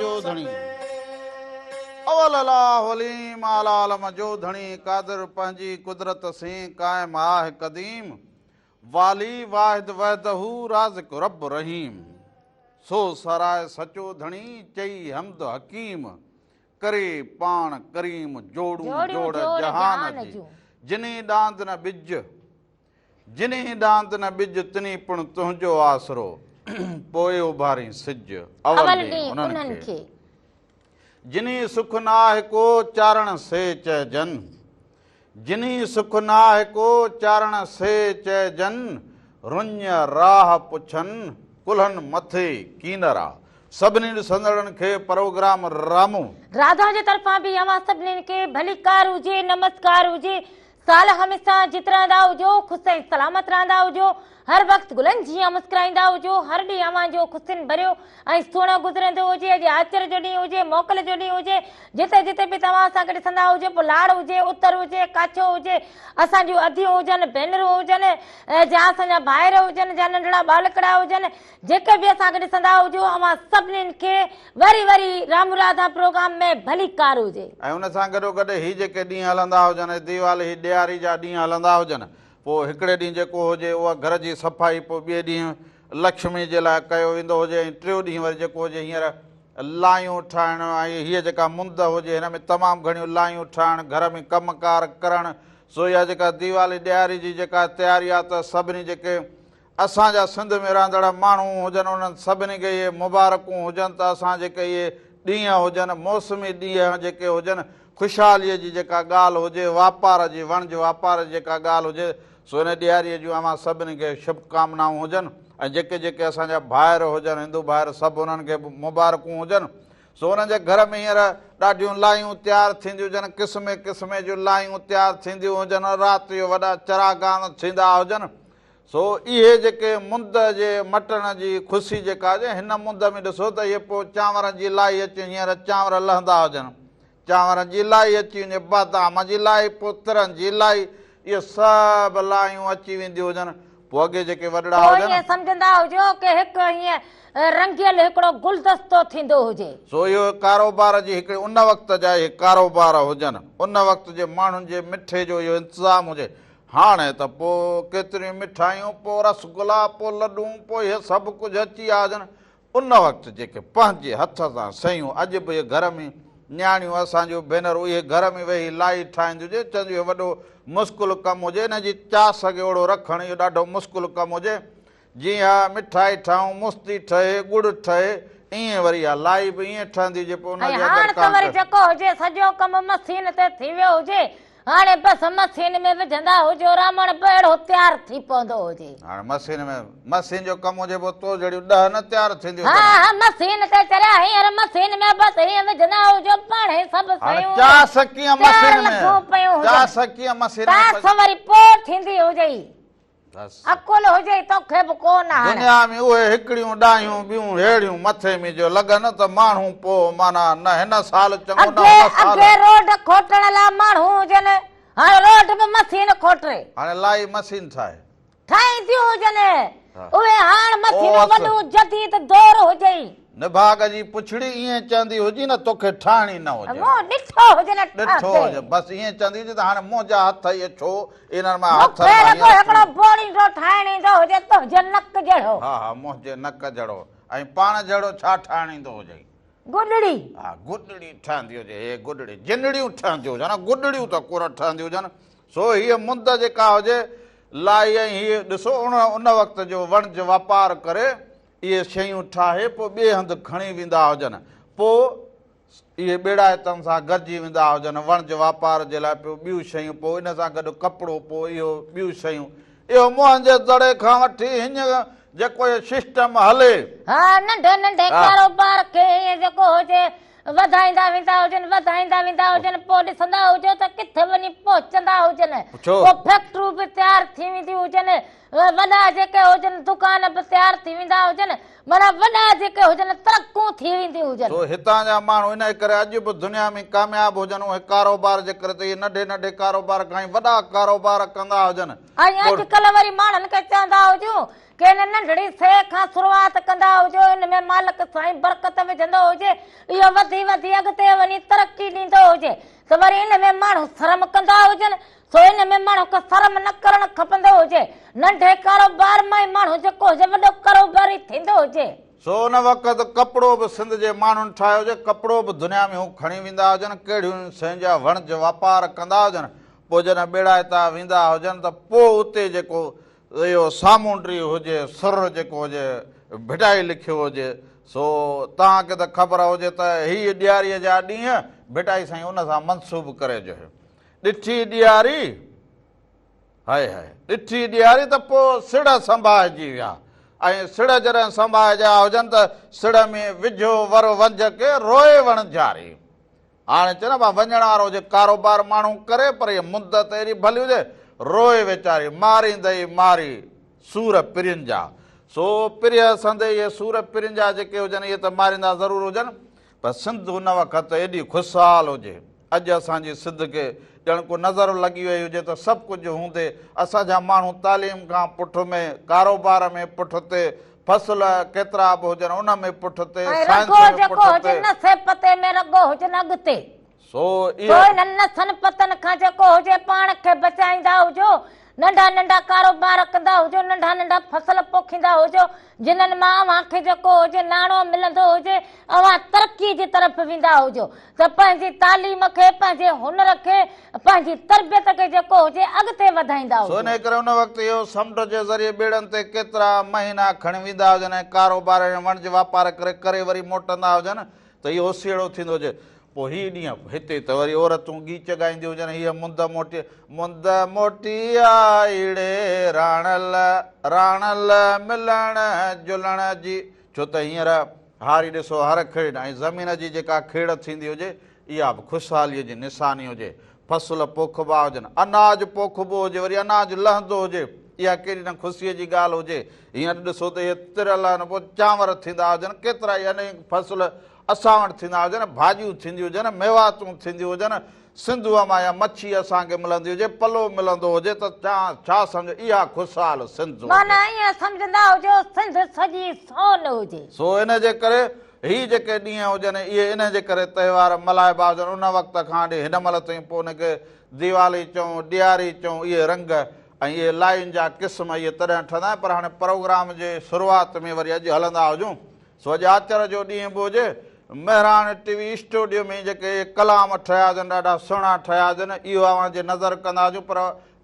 جو ڌڻي. اول الله عليم اعلي عالم جو ڌڻي قادر پنهنجي قدرت سين قائم آه قديم والي واحد وحده رازق رب رحيم سو سراء سچو ڌڻي چئي حمد حڪيم ڪري پاڻ ڪريم جوڙون جوڙ جهان جي جني ڏاند نه ٻج جنهين ڏاند نه ٻج، تنهين پڻ تنهنجو آسرو، پوء اڀارين سج، اول ڏينهن انهن کي. جنهين سک ناهه ڪو، چارڻ سي چئجن. جنهين سک ناهه ڪو، چارڻ سي چئجن، رڃ راهه پڇن، ڪلهن مٿي ڪينرا. سڀني ڏسندڙن کي پروگرام رامو. راڌا جي طرفان به اوهان سڀني کي ڀليڪار هجي، نمسڪار هجي. سال هميشه جت رهندا هجو، خوش ۽ سلامت رهندا هجو، هر وقت گلن جيان مسڪرائيندا هجو، هر ڏينهن اوهان جو خوشين ڀريو ۽ سهڻو گذرندو هجي، اڄ آچر جو ڏينهن هجي، موڪل جو ڏينهن هجي، جتي جتي به توهان اسان کي ڏسندا هجو، پوء لاڙ هجي، اتر هجي، ڪاڇو هجي، اسان جون اديون هجن، ڀينرون هجن، جا اسان جا ڀائر هجن، جا ننڍڙا ٻالڪڙا هجن، جيڪي به اسان کي ڏسندا هجو اوهان سڀنين کي وري وري رام راڌا پروگرام ۾ ڀليڪار هجي. ۽ ان سان گڏو گڏ هي جيڪي ڏينهن هلندا هجن ۽ ديوالي هي ڏياري جا ڏينهن هلندا هجن پوء هڪڙي ڏينهن جيڪو هجي اها گهر جي صفائي پوء ٻئي ڏينهن لڪشمي جي لاء ڪيو ويندو هجي ۽ ٽيو ڏينهن وري جيڪو هجي هينئر لايون ٺاهڻ ۽ هيء جيڪا مند هجي هن ۾ تمام گهڻيون لايون ٺاهڻ گهر ۾ ڪم ڪار ڪرڻ سو اها جيڪا ديوالي ڏياري جي جيڪا تياري آهي ته سڀني جيڪي اسان جا سنڌ ۾ رهندڙ ماڻهو هجن انهن سڀني کي اهي مبارڪون هجن ته اسان جيڪي اهي ڏينهن هجن موسمي ڏينهن جيڪي هجن خوشحاليء جي جيڪا ڳالهه هجي واپار جي وڻج واپار جي جيڪا ڳالهه هجي سو ان ڏياريء جون اوهان سڀني کي شڀ ڪامنائون هجن ۽ جيڪي جيڪي اسان جا ڀائر هجن هندو ڀائر سڀ انهن کي به مبارڪون هجن سو انهن جي گهر ۾ هينئر ڏاڍيون لايون تيار ٿينديون هجن قسمين قسمين جون لايون تيار ٿينديون هجن رات جو وڏا چراغان ٿيندا هجن سو اهي جيڪي مند جي مٽڻ جي خوشي جيڪا هجي، هن مند ۾ ڏسو ته اهي پوء چانورن جي لائي اچي هينئر چانور لهندا هجن، چانورن جي لائي اچي وڃي، بادام جي لائي، پوء ترن جي لائي، اهي سڀ لايون اچي وينديون هجن، پوء اڳي جيڪي وڏڙا پوء هجن. ائين سمجهندا هجو ڪه هڪ هيئن رنگيل هڪڙو گلدستو ٿيندو هجي. سو اهو ڪاروبار جي هڪڙي ان وقت جا اهي ڪاروبار هجن، ان وقت جي ماڻهن جي مٺي جو اهو انتظام هجي، هاڻي ته پوء ڪيتريون مٺايون، پوء رس گلا، پوء لڏون، پوء اهي سڀ ڪجهه اچي ويا هجن. ان وقت جيڪي پنهنجي هٿ سان سيون اڄ به اهي گهر ۾ نياڻيون اسان جون ڀينرون اهي گهر ۾ ويهي لائي ٺاهينديون هجي، چونديون اهو وڏو مشڪل ڪم هجي، ان جي چاس کي اوڙو رکڻ اهو ڏاڍو مشڪل ڪم هجي. جيئن اها مٺائي ٺاهون، مستي ٺهي، ڳڙ ٺهي، ائين وري اها لائي به ائين ٺهندي هجي، پوء ان ۽ جي هاڻ اندر ته وري ڪانڪ. جيڪو هجي سڄو ڪم مشين تي ٿي ويو هجي، هاڻي بس مشين ۾ وجهندا هجو رامڻ به اهڙو تيار ٿي پوندو هجي. هاڻي مشين ۾ مشين جو ڪم هجي پوء تو جهڙيون ڏهه نه تيار ٿينديون ها هجن. ها مشين تي چريا هينئر مشين ۾ بس هيئن وجهندا هجو پاڻهي سڀ هاڻي شيون چاس ڪيئن تيار مشين ۾ لڳيون پيون هجن. چاس ڪيئن مشين ۾ تاس وري پوء ٿيندي هجئي. بس. عقل هجئي توکي به ڪو نه هڻ. دنيا ۾ اهي هڪڙيون ڏاهيون ٻيون ههڙيون مٿي ۾ جو لڳن ته ماڻهو پوء معنيٰ نه هن سال چڱو نه اڳي هن سال. اڳي روڊ کوٽڻ لاء ماڻهو هجن، هاڻي روڊ به مشين کوٽي. هاڻي لائي مشين ٺاهي. ٺاهينديون هجن. اهي هاڻ او مشينون اس. وڏو جديد دور هجئي. نڀاڳ جي پڇڙي ائين چوندي هجي نه توکي ٺاهڻي نه هجي. مون ڏٺو هجي نه ڏٺو ٺاهندي. هجي بس ائين چوندي هجي ته هاڻي منهنجا هٿ اهي ڇو انهن مان مون هٿ کي مان رڳو هينئر هڪڙو تون. بوڙينڊو ٺاهڻ ايندو هجي تنهنجي نڪ جهڙو. ها ها منهنجي نڪ جهڙو ۽ پاڻ جهڙو ڇا ٺاهڻ ايندو هجئي. گڏڙي. ها گڏڙي ٺهندي هجي هي گڏڙي جنڙيون ٺهنديون هجن گڏڙيون ته ڪونه ٺهنديون هجن سو هيء مند جيڪا هجي لائي ۽ هيء ڏسو ان وقت جو وڻج واپار ڪري اهي شيون ٺاهي پوء ٻئي هنڌ کڻي ويندا هجن. پوء اهي ٻيڙائتن سان گڏجي ويندا هجن وڻج واپار جي لاء پوء ٻيون شيون پوء ان سان گڏ ڪپڙو پوء اهو ٻيون شيون. اهو موهن جي دڙي کان وٺي هينئر جيڪو اهي سسٽم هلي. ها ننڍي ننڍي ڪاروبار کي ائين جيڪو هجي وڌائيندا ويندا هجن وڌائيندا ويندا هجن پوء ڏسندا هجو ته ڪٿي وڃي پهچندا هجن. پوء فيڪٽريون به تيار ٿي وينديون هجن. وڏا جيڪي هجن دڪان به تيار ٿي ويندا هجن معنيٰ وڏا جيڪي هجن ترقون ٿي وينديون هجن. سو هتان جا ماڻهو انهيء ڪري اڄ به دنيا ۾ ڪامياب هجن اهي ڪاروبار جي ڪري ته اهي ننڍي ننڍي ڪاروبار کان ئي وڏا ڪاروبار ڪندا هجن. ۽ اڄ ڪلهه وري ماڻهن کي چوندا هجون ڪنھن ننڍڙي شيء کان شروعات ڪندا هجو، ان ۾ مالڪ سائين برڪت وجهندو هجي، اهو وڌي وڌي اڳتي وڃي ترقي ڏيندو هجي ته وري ان ۾ ماڻهو شرم ڪندا هجن، سو ان ۾ ماڻهو کي شرم نه ڪرڻ کپندو هجي، ننڍي ڪاروبار مان ئي ماڻهو جيڪو هجي وڏو ڪاروباري ٿيندو هجي. سو ان وقت ڪپڙو به سنڌ جي ماڻهن ٺاهيو هجي، ڪپڙو به دنيا ۾ هو کڻي ويندا هجن، ڪهڙيون شين جا وڻج واپار ڪندا هجن، پوء جڏهن ٻيڙائتا ويندا هجن ته پوء اتي جيڪو اهو سامونڊي هجي، سر جيڪو هجي، ڀٽائي لکيو هجي، سو توهان کي ته خبر هجي ته هيء ڏياريء جا ڏينهن ڀٽائي سائين ان سان منسوب ڪري جو هي. ڏٺي ڏياري، هائي هائي، ڏٺي ڏياري ته پوء سڙهه سنڀائجي ويا ۽ سڙهه جڏهن سنڀائجا هجن ته سڙهه ۾ وجهو ور ونجهه کي روئي وڻجاري. هاڻي چئه نه ڀا وڃڻ وارو هجي ڪاروبار ماڻهو ڪري پر هيء مدت اهڙي ڀلي هجي روئي ويچاري ماريندئي ماري سور پرين جا سو پرينء سندي اهي سور پرين جا جيڪي هجن اهي ته ماريندا ضرور هجن پر سنڌ ان وقت ايڏي خوشحال هجي اڄ اسان جي سنڌ کي ڄڻ ڪو نظر لڳي وئي هجي ته سڀ ڪجهه هوندي اسان جا ماڻهو تعليم کان پٺ ۾ ڪاروبار ۾ پٺ تي فصل ڪيترا به هجن ان ۾ پٺ تي، ۽ سائنس رڳو ۾ جيڪو پٺ هجي تي. نسي پتي ۾ رڳو هجن اڳتي. سو سو اهي. انهن نسن پتن کان جيڪو هجي پاڻ کي بچائيندا هجو، ننڍا ننڍا ڪاروبار ڪندا هجو، ننڍا ننڍا فصل پوکيندا هجو، جنھن مان اوهان کي جيڪو هجي ناڻو ملندو هجي، اوهان ترقي جي طرف ويندا هجو ته پنهنجي تعليم کي، پنهنجي هنر کي، پنهنجي تربيت کي جيڪو هجي اڳتي وڌائيندا سو هجو. انهيء ڪري ان وقت اهو سمنڊ جي ذريعي ٻيڙن تي ڪيترا مهينا کڻي ويندا هجن ۽ ڪاروبار ۽ وڻج واپار ڪري ڪري وري موٽندا هجن ته اهو اوسيئڙو ٿيندو هجي. پوء هي ڏينهن هتي ته وري عورتون ڳيچ ڳائينديون هجن، هيء مند موٽي، مند موٽي آئي ڙي راڻل، راڻل ملڻ جلڻ جي. ڇو ته هينئر هاري ڏسو هر کيڙ ۽ زمين جي جيڪا کيڙ ٿيندي هجي، اها به خوشحاليء جي نشاني هجي. فصل پوکبا هجن، اناج پوکبو هجي، وري اناج لهندو هجي، اها ڪيڏي نه خوشيء جي ڳالهه هجي. هينئر ڏسو ته اهي تريل آهن، پوء چانور ٿيندا هجن، ڪيترائي انيڪ فصل اسان وٽ ٿيندا هجن، ڀاڄيون ٿينديون هجن، ميواتون ٿينديون هجن، سنڌوء مان يا مڇي اسان کي ملندي هجي، پلو ملندو هجي ته ڇا سمجهو اها خوشحال سنڌ هجي. معنيٰ ائين سمجهندا هجو سنڌ سڄي سون هجي. سو ان جي ڪري هي جيڪي ڏينهن هجن اهي ان جي ڪري تهوار ملهائبا هجن ان وقت کان وٺي هن مهل تائين پوء ان کي ديوالي چئون، ڏياري چئون اهي رنگ ۽ اهي لائين جا قسم اهي تڏهن ٺهندا آهن پر هاڻي پروگرام جي شروعات ۾ وري اڄ هلندا هجون سو اڄ آچر جو ڏينهن به هجي، مهراڻ ٽي وي اسٽوڊيو ۾ جيڪي اهي ڪلام ٺهيا هجن ڏاڍا سهڻا ٺهيا هجن اهو اوهان جي نظر ڪندا هجون پر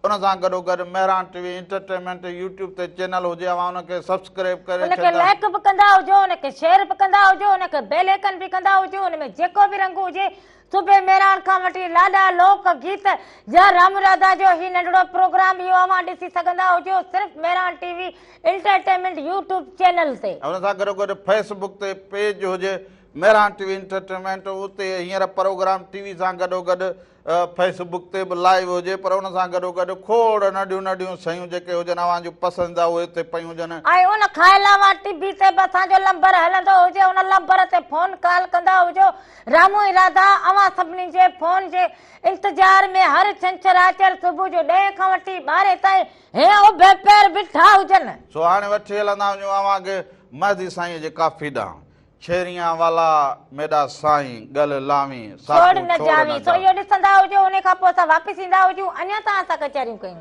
ان سان گڏو گڏ Mehran T V entertainment YouTube تي چينل هجي اوهان ان کي سبسڪرائب ڪري ان کي ڇڏيندا. لائيڪ به ڪندا هجو ان کي شيئر به ڪندا هجو ان کي بيل آئيڪن به ڪندا هجو ان ۾ جيڪو به رنگ هجي صبح مهراڻ کان وٺي لاڏا لوڪ گيت يا رام راڌا جو هي ننڍڙو پروگرام اهو اوهان ڏسي سگهندا هجو صرف Mehran T V entertainment YouTube channel تي. ان سان گڏوگڏ فيس بڪ تي پيج هجي مهراڻ ٽي وي انٽرٽينمينٽ اتي هينئر پروگرام ٽي وي سان گڏوگڏ فيس بڪ تي به لائيو هجي پر ان سان گڏوگڏ کوڙ ننڍيون ننڍيون شيون جيڪي هجن اوهان جون پسنديده اهي اتي پيون هجن. ۽ ان کان علاوه ٽي وي تي به اسان جو لمبر هلندو هجي ان لمبر تي فون ڪال ڪندا هجو رامو ۽ راڌا اوهان سڀني جي فون جي انتظار ۾ هر ڇنڇر آچر صبح جو ڏهين کان وٺي ٻارهين تائين هينئن اڀي پير بيٺا هجن. سو هاڻي وٺي هلندا وڃون اوهان کي مهدي سائينء جي ڪافي ڏانهن. ڇيريان والا ميڏا سائين ڳل لاوين ڇوڙ ساڪون نه ڇوڙ نه جاوين. سو جاوين. اهو ڏسندا هجو انهي کان پوء اسان واپس ايندا هجون اڃان توهان سان ڪچهريون ڪيون.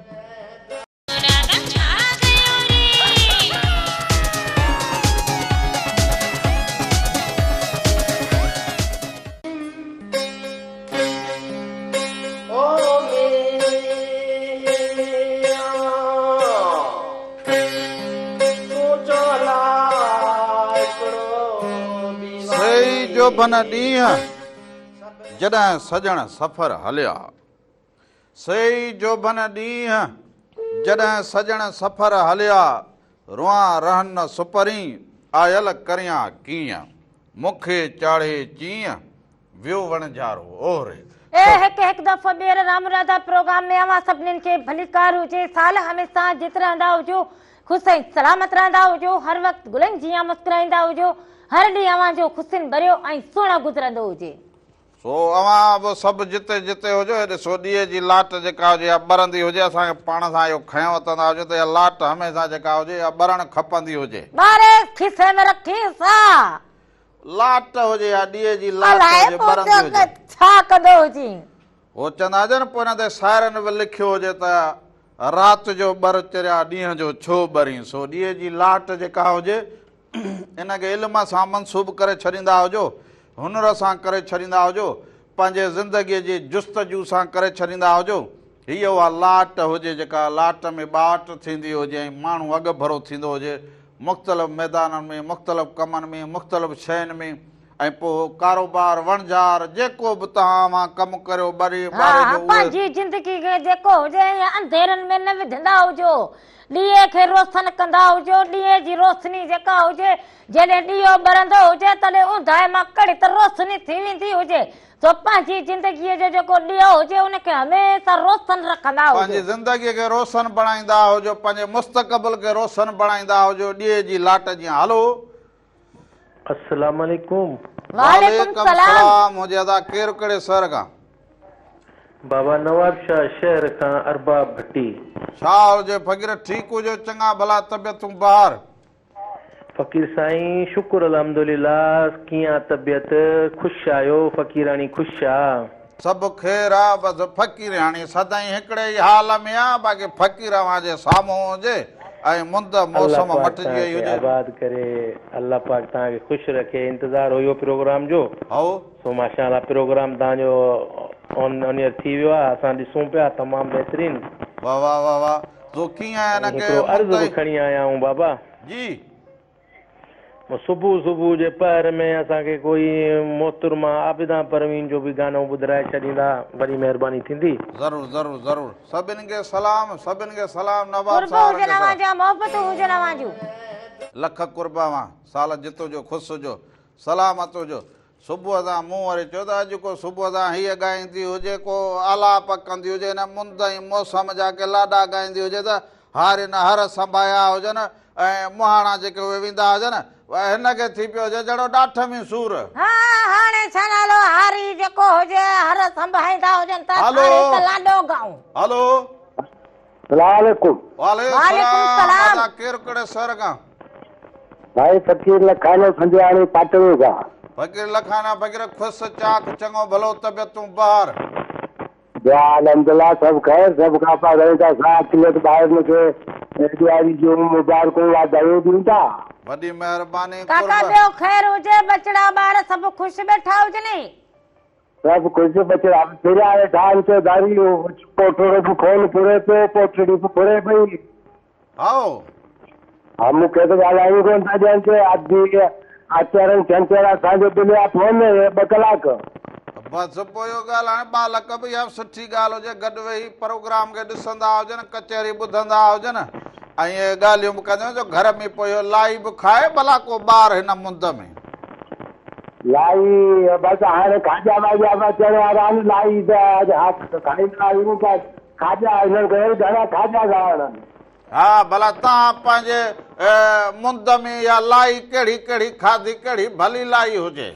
سيئي جوڀن ڏينهن، جڏهن سڄڻ سفر هليا. سيئي جوڀن ڏينهن، جڏهن سڄڻ سفر هليا. روئان رهن نه سپرين، آيل ڪريان ڪيئن. مون کي چاڙهي چيئن، ويو وڻجارو اوهري. اي هڪ هڪ دفعو ٻيهر رام راڌا پروگرام ۾ اوهان سڀنين کي ڀليڪار هجي سال هميشه جت رهندا هجو خوش ۽ سلامت رهندا هجو هر وقت گلن جيان مسڪرائيندا هجو هر ڏينهن اوهان جو خوشين ڀريو ۽ سهڻو گذرندو هجي. سو اوهان به سڀ جتي جتي هجو، هي ڏسو ڏيئي جي لاٽ جيڪا هجي اها ٻرندي هجي، اسان کي پاڻ سان اهو کنيو وتندا هجون ته اها لاٽ هميشه جيڪا هجي اها ٻرڻ کپندي هجي. ٻاري کيسي ۾ رکيس ها. لاٽ هجي يا ڏيئي جي لاٽ الائي هجي پوء ٻرندي هجي. ڇا ڪندو هجين. هو چوندا هجن پوء ان تي شاعرن به لکيو هجي ته رات جو ٻر چريا ڏينهن جو ڇو ٻرين سو ڏيئي جي لاٽ جيڪا هجي ان کي علم سان منسوب ڪري ڇڏيندا هجو، هنر سان ڪري ڇڏيندا هجو، پنهنجي زندگيء جي جستجو سان ڪري ڇڏيندا هجو. هيء اها لاٽ هجي جيڪا لاٽ ۾ ٻاٽ ٿيندي هجي ۽ ماڻهو اڳڀرو ٿيندو هجي مختلف ميدانن ۾، مختلف ڪمن ۾، مختلف شين ۾. ۽ پوء ڪاروبار، وڻجار، جيڪو به توهان اوهان ڪم ڪريو ٻري ها ٻاري ها جو اهي. پنهنجي زندگي کي جيڪو هجي ائين انڌيرن ۾ نه وجهندا هجو. ڏيئي کي روشن ڪندا هجو. ڏيئي جي روشني جيڪا هجي، جڏهن ڏيئو ٻرندو هجي تڏهن اونداهي مان ڪڙي ته روشني ٿي ويندي هجي. سو پنهنجي زندگيء جو جيڪو ڏيئو هجي ان کي هميشه روشن رکندا هجو. پنهنجي زندگيء کي روشن بڻائيندا هجو، پنهنجي مستقبل کي روشن بڻائيندا هجو، ڏيئي جي لاٽ جيان. هلو. السلام عليڪم. وعليڪم سلام هجي ادا ڪير ڪهڙي شهر کان. بابا نوابشاهه شهر کان ارباب ڀٽي. ڇا هجي فقير ٺيڪ هجو چڱا ڀلا طبيعتون بهار. فقير سائين شڪر الحمدلله ڪيئن آ طبيعت خوش آهيو فقيراڻي خوش آ. سڀ خير آ بس فقيرياڻي سدائين هڪڙي ئي حال ۾ آ باقي فقير اوهان جي سامهون هجي ۽ مند الله موسم پاڪ مٽجي توهان وئي کي هجي. آباد ڪري الله پاڪ توهان کي خوش رکي انتظار هيو پروگرام جو هائو. سو ماشاء الله پروگرام توهان جو آن آن ايئر ٿي ويو آ اسان ڏسون پيا تمام بهترين. واه واه واه واه سو ڪيئن ۽ هن کي هڪڙو عرض به مند کڻي آيا آهيون بابا. جي. صبح صبح جي پهر ۾ اسان کي ڪوئي محترمه عابده پروين جو به گانو ٻڌرائي ڇڏيندا وڏي مهرباني ٿيندي. ضرور ضرور ضرور سڀن کي سلام سڀن کي سلام نواب قرب صاحب هجن کي اوهان سلام. جا محبتون هجن اوهان جون. لک قرب اوهان سال جت هجو خوش هجو سلامت هجو صبح سان مون وري چيو ته اڄ ڪو صبح سان هيء ڳائيندي هجي، ڪو آلاپ ڪندي هجي، هن مند ۽ موسم جا ڪي لاڏا ڳائيندي هجي ته هارين هر سنڀايا هجن ۽ مهاڻا جيڪي اهي ويندا هجن، هن کي ٿي پيو هجي جهڙو ڏاٺ ۾ سور. ها هاڻي ڇا نالو هاري جيڪو هجي هر سنڀائيندا هجن ته هلو. اسان هڪ لاڏو ڳائون. هلو. سلام عليڪم. وعليڪم وعليڪم السلام السلام. ادا ڪير ڪهڙي شهر کان. ڀائي فقير لکانو سنجراڻي پاٽڙي کان. فقير لکانا فقير خوش چاڪ چڱو ڀلو طبيعتون بهار. دعا الحمدلله سڀ خير سڀ کان پهرين ته اسان اقليت ڀائرن کي ڏياري جون مبارڪون واڌايون ڏيون ٿا. وڏي مهرباني ڪاڪا قرب. ٻيو خير هجي ٻچڙا ٻار سڀ خوش ٻيٺا هجنئي. سڀ ڪجهه ٻچڙا به ڦريا ويٺا آهن چوڌاري پوٽڙو به فون ڦري پيو پوٽڙي به ڦري پئي. هائو. ها مون کي ته ڳالهائڻ ئي ڪونه ٿا ڏين چي اڌ آچر ۽ ڇنڇر اسان جو مليو آ فون ٻه ڪلاڪ. بس پوء اهو ڳالهه هاڻي ٻالڪ به اها سٺي ڳالهه هجي گڏ ويهي پروگرام کي ڏسندا هجن ڪچهري ٻڌندا هجن ۽ اهي ڳالهيون به ڪندا هجن جو گهر ۾ پوء اهو لائي به کائي ڀلا ڪو ٻار هن مند ۾. لائي بس هاڻي کاڄا واڄا به اچڻ وارا آهن لائي ته اڄ ها کائيندا آهيون پر کاڄا هنن کي وري گهڻا کاڄا ٿا وڻن. ها ڀلا توهان پنهنجي مند ۾ اها لائي ڪهڙي ڪهڙي کاڌي ڪهڙي ڀلي لائي هجي.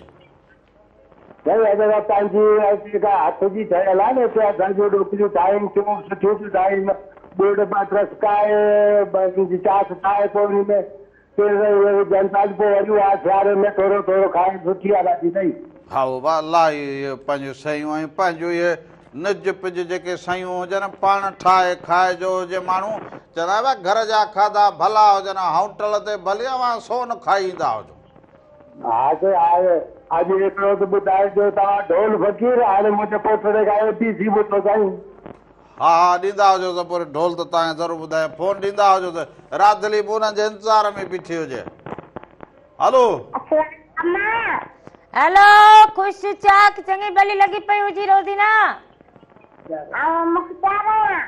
سائين اگر پنهنجي جيڪا هٿ جي ٺهيل آهي نه اتي اسان جون ڏوڪريون ٺاهين ٿيون سٺيون ٿيون ٺاهين ڳڙ ٽسڪائي چاس ٺاهي پوء انهي ۾ تر اهي وجهن ٿا ته پوء وري اها سياري ۾ ٿورو ٿورو کائڻ سٺي آهي ڏاڍي سائين. هائو الله اهي پنهنجون سيون ۽ پنهنجون اهي نج پج جيڪي سيون هجن پاڻ ٺاهي کائجو هجي ماڻهو چوندا آهن گهر جا کاڌا ڀلا هجن هوٽل تي ڀلي اوهان سون کائي ايندا هجو. ها سائين آء اڄ هڪڙو ته ٻڌائجو توهان ڍول فقير هاڻي منهنجي پوٽڙي کان اي بي سي ٻڌو سائين. ها ها ڏيندا هجو ته پوء ڍول ته توهان کي ضرور ٻڌايان فون ڏيندا هجو ته راڌلي به انهن جي انتظار ۾ بيٺي هجي هلو. هلو خوش چاڪ چڱي ڀلي لڳي پئي هجي روزينا. آئون مختيار آهيان.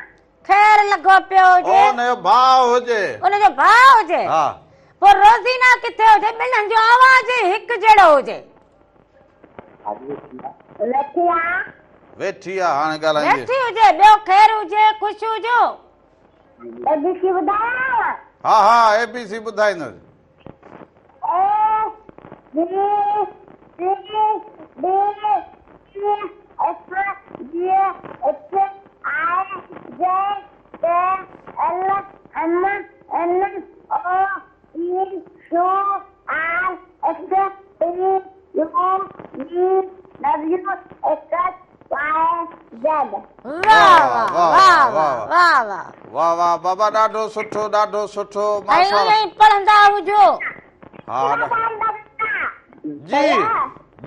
خير لڳو پيو هجي. ان جو ڀاء هجي. ان جو ڀاء هجي. ها. پوء روزينا ڪٿي هجي ٻنهن جو آواز ئي هڪ جهڙو هجي. ويٺي آ. ويٺي آ هاڻي ڳالهائيندي. ويٺي هجي ٻيو خير هجي خوش هجو. اي بي سي ٻڌايانو؟ ها ها اي بي سي ٻڌائيندس. اي بي C D A F G H I J K L M N O P Q R S T U V W X Y Z. واهه واهه واهه واهه واهه واهه. واهه واهه بابا ڏاڍو سٺو ڏاڍو سٺو ۽ ماشاءالله. ائين ئي پڙهندا هجو. ها جي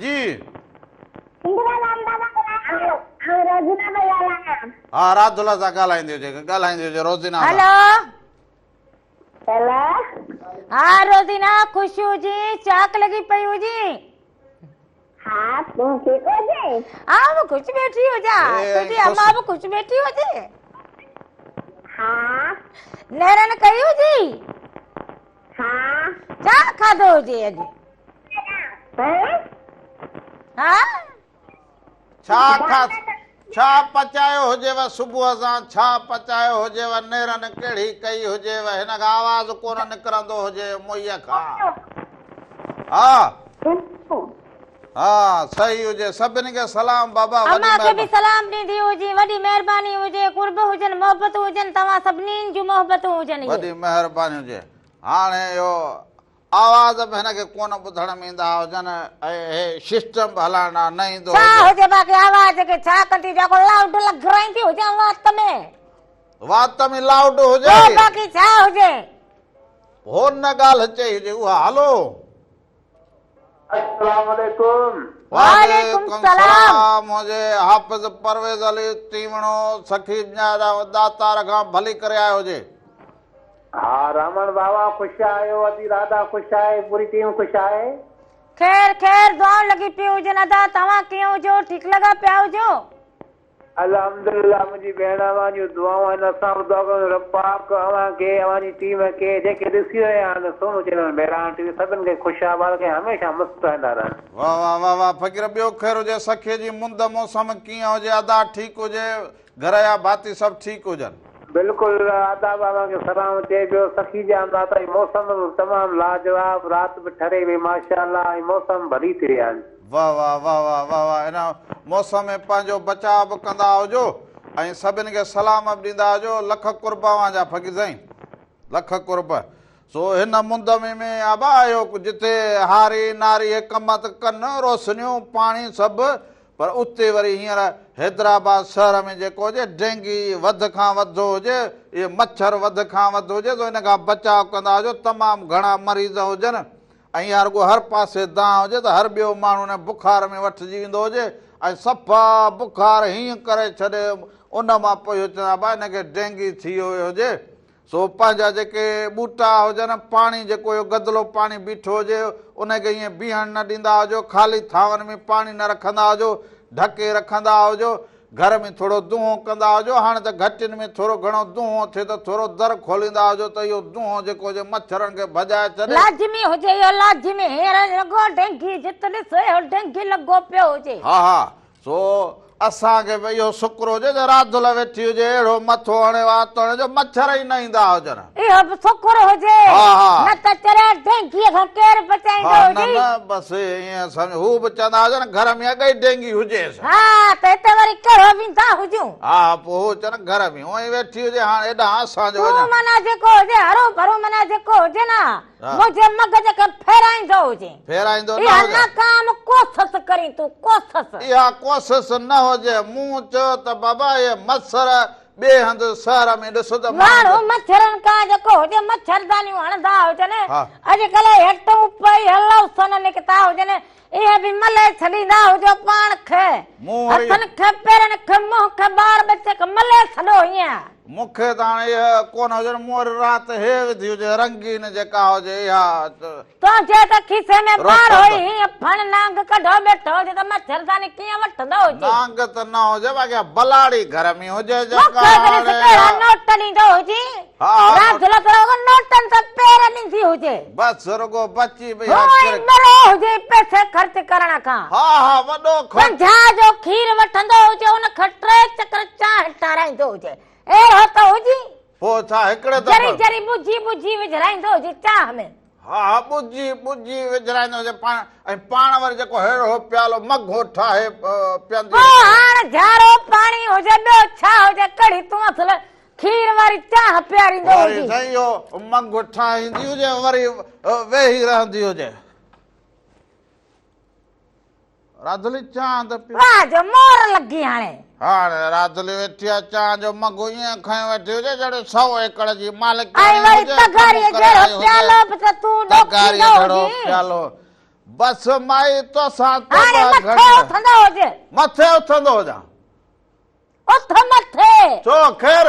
جي. ها راڌولا سان ڳالهائيندي هجي ڳالهائيندي هجي روزينا سان. هلو. هيلو. ها روزينا خوش هجين چاڪ لڳي پئي هجين. ها تون ٺيڪ هجين. آئون به خوش ويٺي هجان تنهنجي امان به خوش ويٺي هجي. ها. نيرن ڪئي هجي. ها. ڇا کاڌو هجي اڄ؟ ها؟ ڇا کا ڇا پچايو هجيو صبح سان ڇا پچايو هجيو نيرن ڪهڙي ڪئي هجيو هن کان آواز ڪونه نڪرندو هجي موئيء کان ها ها صحيح هجي سڀني کي سلام بابا وڏي امان کي به مهرباني. سلام ڏيندي هجين وڏي مهرباني هجي قرب هجن محبتون هجن توهان سڀني جون محبتون هجن اهي. وڏي مهرباني هجي هاڻي اهو آواز به هن کي ڪونه ٻڌڻ ۾ ايندا هجن ۽ هي سسٽم به هلائڻ نه ايندو ڇا هجي. هجي باقي آواز کي ڇا ڪندي جيڪو لائوڊ لڳرائيندي هجان وات ۾. وات ۾ لائوڊ هجي. پوء باقي ڇا هجي. هو نه ڳالهه چئي هجي اها هلو. السلام عليڪم. وعليڪم السلام هجي حافظ پرويز علي تيوڻو سخي ڏاتار کان ڀلي ڪري آيو هجي. ها رحمڻ بابا خوش آهيو ادي راڌا خوش آهي پوري ٽيم خوش آهي. خير خير دعائون لڳي پيون هجن ادا توهان ڪيئن هجو ٺيڪ لڳا پيا هجو. الحمدلله منهنجي ڀيڻ اوهان جون دعائون آهن اسان به دعا ڪريون رب پاڪ اوهان کي اوهان جي ٽيم کي جيڪي ڏسي رهيا آهن سهڻو چينل مهراڻ ٽي وي سڀن کي خوش آباد ڪري هميشه مسڪرائيندا رهن. واه واه واه واه فقير ٻيو خير هجي سکي جي مند موسم ڪيئن هجي ادا ٺيڪ هجي گهر جا ڀاتي سڀ ٺيڪ هجن. بلڪل ادا به اوهان کي سلام چئي پيو سخي جان داتا جي موسم به تمام لاجواب رات به ٺري وئي ماشاءالله ۽ موسم ڀلي ٿي وئي آهي. واه واه واه واه واه واه ان موسم ۾ پنهنجو بچاء به ڪندا هجو ۽ سڀن کي سلام به ڏيندا هجو لک قرب اوهان جا فقير سائين لک قرب سو هن مند ۾ ۾ ابا اهو جتي هاري ناري هي ڪم ته ڪن روشنيون پاڻي سڀ پر اتي وري هينئر حيدرآباد شهر ۾ جيڪو هجي ڊينگي وڌ کان وڌ هجي اهي مڇر وڌ کان وڌ هجي سو ان کان بچاء ڪندا هجو تمام گهڻا مريض هجن ۽ اها رڳو هر پاسي دانهن هجي ته هر ٻيو ماڻهو ان بخار ۾ وٺجي ويندو هجي ۽ صفا بخار هيئن ڪري ڇڏي ان مان پوء اهو چوندا ڀاء هن کي ڊينگي ٿي ويو هجي سو پنهنجا جيڪي ٻوٽا هجن پاڻي جيڪو اهو گدلو پاڻي بيٺو هجي ان کي ائين بيهڻ نه ڏيندا هجو خالي ٿانون ۾ پاڻي نه رکندا هجو ڍڪي رکندا هجو گهر ۾ ٿورو دونهون ڪندا هجو، هاڻي ته گهٽين ۾ ٿورو گهڻو دونهون ٿئي ته ٿورو در کوليندا هجو ته اهو دونهون جيڪو هجي مڇرن کي ڀڄائي ڇڏي. لازمي هجي اهو لازمي هينئر رڳو ڊينگي جت ڏس اهو ڊينگي لڳو پيو هجي. ها ها سو اسان کي به اهو شڪر هجي ته راڌل ويٺي هجي اهڙو مٿو هڻي وات هڻي جو مڇر ئي نه ايندا هجن. اهو به شڪر هجي ها ها. نه ته چريا ڊينگيء کان ڪير بچائيندو ها نه هجي. نه بس ائين سمجهه هو به چوندا هجن گهر ۾ اڳ ئي ڊينگي هجيس. ها ته هتي وري ڪهڙو ويندا هجون. ها پوء هو چون گهر ۾ هونئن ئي ويٺي هجي هاڻ ايڏانهن اسان جو تون وڃڻ. معنيٰ جيڪو هجي هرو ڀرو معنيٰ جيڪو هجي نه ها. منهنجي مغز کي ڦيرائيندو هجي. ڦيرائيندو نه اها هجي. ناڪام ڪوشش ڪرين تون ڪوشش. اها ڪوشش نه هجي مون چيو ته بابا اهي مڇر ٻئي هنڌ شهر ۾ ڏس ته ماڻهو مڇرن کان جيڪو هجي مڇردانيون هڻندا هجن. ها. اڄڪلهه هيٺون پئي هلوسن نڪتا هجن. اهي به ملي ڇڏيندا هجو پاڻ کي. مون وري. هٿن کي، پيرن کي، منهن کي، ٻار ٻچي کي ملي ڇڏو هيئن. مون کي ته هاڻي اها ڪونه هجي مون وري رات هي وڌي هجي رنگين جيڪا هجي اها. تنهنجي ته کيسي ۾ ٻار روڪ هئي هيئن ڦڻ نانگ ڪڍو ويٺو هجي ته مڇرداني ڪيئن وٺندو هجي. نانگ ته نه هجي باقي بلاڙي گهر ۾ هجي مون جيڪا کي ته ڏس هاڻي ڪهڙا نوٽ ڏيندو هجي. ها ها رات لڳ رڳو نوٽن تي پير ڏيندي هجي. بس رڳو بچي پئي ها هونئن ئي ڪرڪ. ٻرو هجي پئسي خرچ ڪرڻ کان. ها ها وڏو خرچ. 50 جو کير وٺندو هجي ان کي ٽي چڪر چانهه ٺاراهيندو هجي. اهڙو ته هجي. پوء ڇا هڪڙي ذري دفعي. ذري ٻجهي ٻجهي وجهرائيندو هجي چانهه ۾. ها ها ٻجهي ٻجهي وجهرائيندو هجي پاڻ ۽ پاڻ وري جيڪو ههڙو پيالو مگهو ٺاهي پيئندي پوء هاڻ جهارو پاڻي هجي ٻيو ڇا هجي ڪڙهي تون اصل کير واري چانهه پياريندو وري هجين. سائين اهو مگهو ٺاهيندي هجي وري ويهي رهندي هجي. راڌلي چانهه ته پي. واهه جو مور لڳي هاڻي. هاڻي راڌلي ويٺي آ چانهه جو مگهو ائين کنيو ويٺي هجي جهڙو سئو ايڪڙ جي مالڪياڻي ۽ وري هجي، تغاريء ڪم ڪري جهڙو آئي هجي. پيالو به ته تون تغاريء ڏوکيندو جهڙو هجين. پيالو. بس مائي توسان هاڻي توبه مٿي گهڻي. اٿندو هج. مٿي اٿندو هجان. اٿ مٿي. ڇو خير؟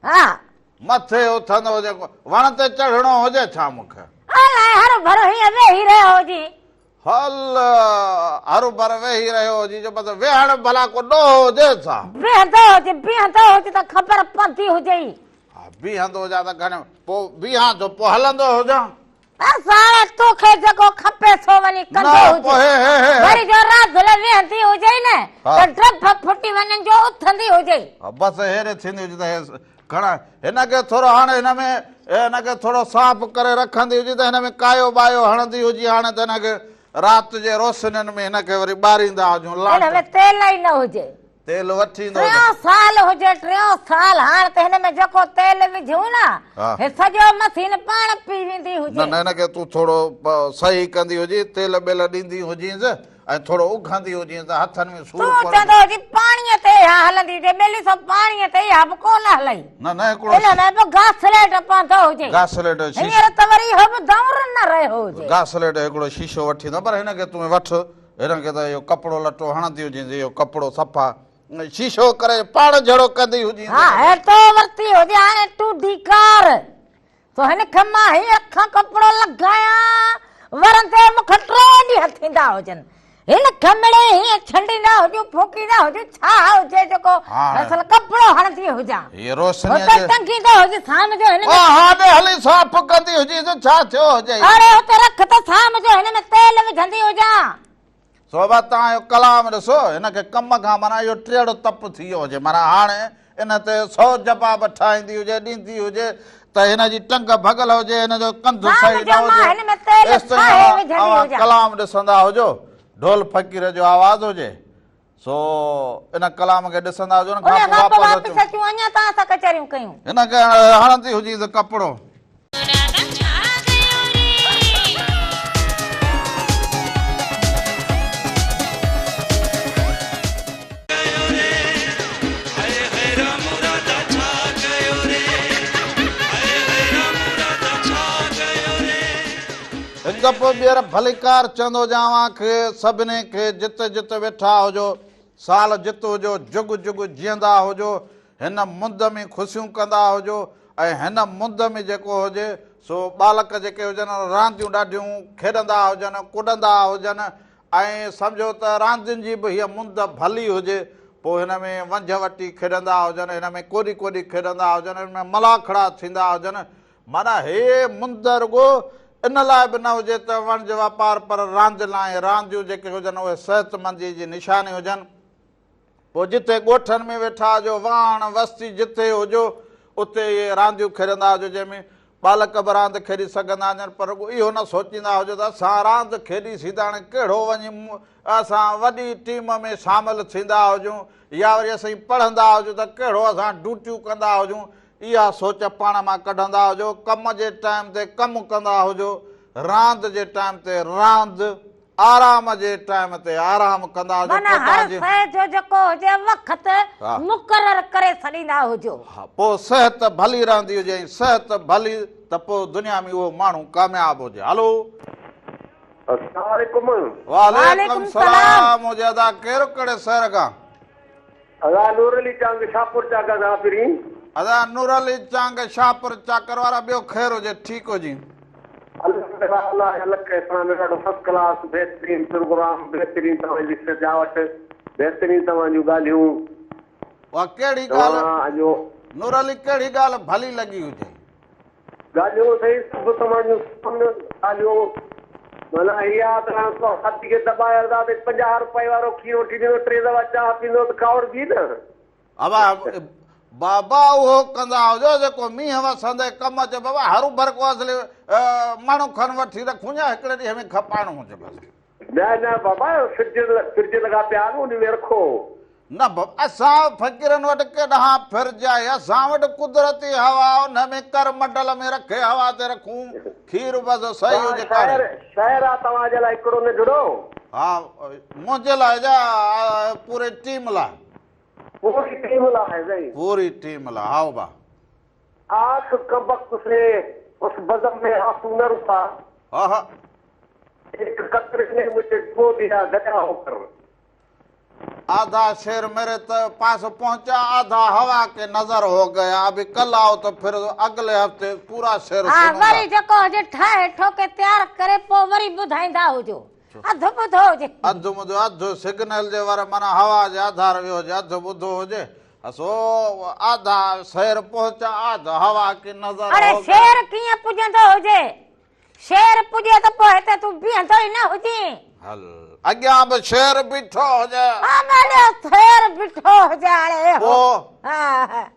ها. مٿي اٿندو هجي وڻ تي چڙهڻو هجي ڇا مون کي؟ الائي هروڀرو هيئن ويهي رهيو هجين. هل هروڀر ويهي رهيو هجي جو بس ويهڻ ڀلا ڪو ڏوهه هجي ڇا؟ ويهندو هجي بيهندو هجي ته خبر پوندي هجئي. ها بيهندو هجان ته گهڻو پوء بيهان ٿو پوء هلندو هجان. بس هاڻي توکي جيڪو کپي سو وڃي ڪندو نه هجي. پوء هي هي هي. وري جو راڌل ويهندي هجئي نه ها. ته ڊڀ ڦٽي وڃن جو اٿندي هجئي. ها بس هيڏي ٿيندي هجي ته هي گهڻا هن کي ٿورو هاڻي هن ۾ هن کي ٿورو صاف ڪري رکندي هجي ته هن ۾ ڪايو ٻايو هڻندي هجي هاڻي ته هن کي رات جي روشنين ۾ هن کي وري ٻاريندا هجون هن ۾ لاٽ. تيل ئي نه هجي. تيل وٺي ايندو هجي. ٽيون سال هجي ٽيون سال هاڻ ته هن ۾ جيڪو تيل وجهون نه ها. هي سڄو مسين پاڻ پي ويندي هجي. نه نه هن کي تون ٿورو صحيح ڪندي هجي تيل ٻيل ڏيندي هجينس ۽ ٿورو اگهندي هجينس ته هٿن ۾ سور تون ڪونه چوندو هجين پاڻيء تي اها هلندي هجي ٻيلي سو پاڻيء تي اها به ڪونه هلئي. نه نه هڪڙو ان ۾ به گاسليٽ پوندو هجي. گاسليٽ جو شيشو. هينئر ته وري اهو به دور نه رهيو هجي. گاسليٽ جو هڪڙو شيشو وٺي ايندو پر هن کي تون وٺ هن کي ته اهو ڪپڙو لٽو هڻندي هجينس اهو ڪپڙو صفا شيشو ڪري پاڻ جهڙو ڪندي هجينس. ها هي تو ورتي هجي هاڻي ٽوڊي ڪار سو هن کي مان هينئر کان ڪپڙو لڳايان ورندي مون کي ٽي ڏينهن ٿيندا هجن هن کي مڙئي هيئن ڇنڊيندا هجون ڦوڪيندا هجون ڇا هجي جيڪو اصل ڪپڙو هڻندي هجان هي روشني هتي ٽنگيندو هجي سام جو هن ۾ هاڏي هلي صاف ڪندي هجي ته ڇا ٿيو هجي اڙي هتي رک ته سام جو هن ۾ تيل وجهندي هجان. سو توهان اهو ڪلام ڏسو هن کي ڪم کان معنيٰ اهو ٽيڙو تپ ٿي ويو هجي معنيٰ هاڻي ان تي سو جواب ٺاهيندي هجي ڏيندي هجي ته هن جي ٽنگ ڀڳل هجي هن جو ڪنڌ صحيح نه هجي ايستائين اوهان ڪلام ڏسندا هجو ڍول فقير جو آواز هجي سو ان ڪلام کي ڏسندا هجو ان کان پوء واپس اچون. هن کي هڻندي هجيس ڪپڙو. هڪ دفعو ٻيهر ڀليڪار چوندو هجان اوهان کي سڀني کي جت جت ويٺا هجو سال جت هجو جڳ جڳ جيئندا هجو هن مند ۾ خوشيون ڪندا هجو ۽ هن مند ۾ جيڪو هجي سو ٻالڪ جيڪي هجن رانديون ڏاڍيون کيڏندا هجن ڪڏندا هجن ۽ سمجهو ته راندين جي به هيء مند ڀلي هجي پوء هن ۾ ونجهه وٽي کيڏندا هجن هن ۾ ڪوڏي ڪوڏي کيڏندا هجن هن ۾ ملاکڙا ٿيندا هجن معنيٰ هي مند رڳو ان لاء به نه هجي ته وڻج واپار پر راند لاء ۽ رانديون جيڪي هجن اهي صحتمنديء جي نشاني هجن. پوء جتي ڳوٺن ۾ ويٺا هجو، واهڻ، وستي جتي هجو اتي اهي رانديون کيڏندا هجو جنهن ۾ ٻالڪ به راند کيڏي سگهندا هجن پر رڳو اهو نه سوچيندا هجو ته اسان راند کيڏي سين ته هاڻي ڪهڙو وڃي اسان وڏي ٽيم ۾ شامل ٿيندا هجون يا وري اسين پڙهندا هجون ته ڪهڙو اسان ڊوٽيون ڪندا هجون اها سوچ پاڻ مان ڪڍندا هجو، ڪم جي ٽائيم تي ڪم ڪندا هجو، راند جي ٽائيم تي راند، آرام جي ٽائيم تي آرام ڪندا هجو، معنيٰ پوء هر توهان جي. شيء جو جيڪو هجي وقت مقرر ڪري ڇڏيندا هجو. ها، پوء صحت ڀلي رهندي هجي ۽ صحت ڀلي ته پوء دنيا ۾ اهو ماڻهو ڪامياب هجي. هلو. السلام عليڪم. وعليڪم السلام هجي ادا ڪير ڪهڙي شهر کان. ادا نور علي چانگ شاهپور چاڪر کان پھرين. ادا نور علي چانگ شاهپور چاڪر وارا ٻيو خير هجي ٺيڪ هجين. الحمدلله الله جا لک احسان ڏاڍو فرسٽ ڪلاس بهترين پروگرام بهترين توهان جي سجاوٽ بهترين توهان جون ڳالهيون. اها ڪهڙي ڳالهه توهان جو نور علي ڪهڙي ڳالهه ڀلي لڳي هجي. ڳالهيون سائين سڀ توهان جون سون ڳالهيون معنيٰ هي آ ته هاٿي کي دٻايو ٿا ته 50 رپئي وارو کير وٺي ڏيندو ٽي دفعا چانهه پيندو ته ڪاوڙبي نه. ابا بابا اهو ڪندا هجو جيڪو مينهن وسندي ڪم اچي بابا هروڀر ڪو اصلي مڻ کن وٺي رکون يا هڪڙي ڏينهن ۾ کپائڻو هجي بس. نه نه بابا فرج فرج لڳا پيا آهن ان ۾ رکو. نه بابا اسان فقيرن وٽ ڪيڏانهن فرج آهي اسان وٽ قدرتي هوا ان ۾ ڪر منڊل ۾ رکي هوا تي رکون کير بس صحيح هجي ڪاڙهي. شعر شعر آ توهان جي لاء هڪڙو ننڍڙو. ها منهنجي لاء يا پوري ٽيم لاء. پوري ٽيم لاء سائين. پوري ٽيم لاء هائو با. آخ ڪمبخت سي اس بزم ۾ آنسو نه رڪا. ها. ايڪ قطري ني مجهي ڊبو ديا دريا هو ڪر. آڌا شعر ميري پاس پهنچا آڌا هوا ڪي نظر هو گيا اڀي ڪل آئو ته ڦر اگلي هفتي پورا شعر ها سنونگا. وري جيڪو هجي ٺاهي ٺوڪي تيار ڪري پوء وري ٻڌائيندا هجو. اڌ ٻڌو هجي. اڌ ٻڌو اڌ سگنل جي ور معنيٰ هوا جي آڌار ويو هجي اڌ ٻڌو هجي سو آڌا شعر پهچا آڌ هوا ڪي نظر اڙي هو گيا. شعر ڪيئن پڄندو هجي شعر پڄي ته پوء هتي تون بيهندو ئي نه هجين. هل اڳيان به شعر بيٺو هجي. ها مڙيو شعر بيٺو هجي هاڻي اهو. پوء. ها.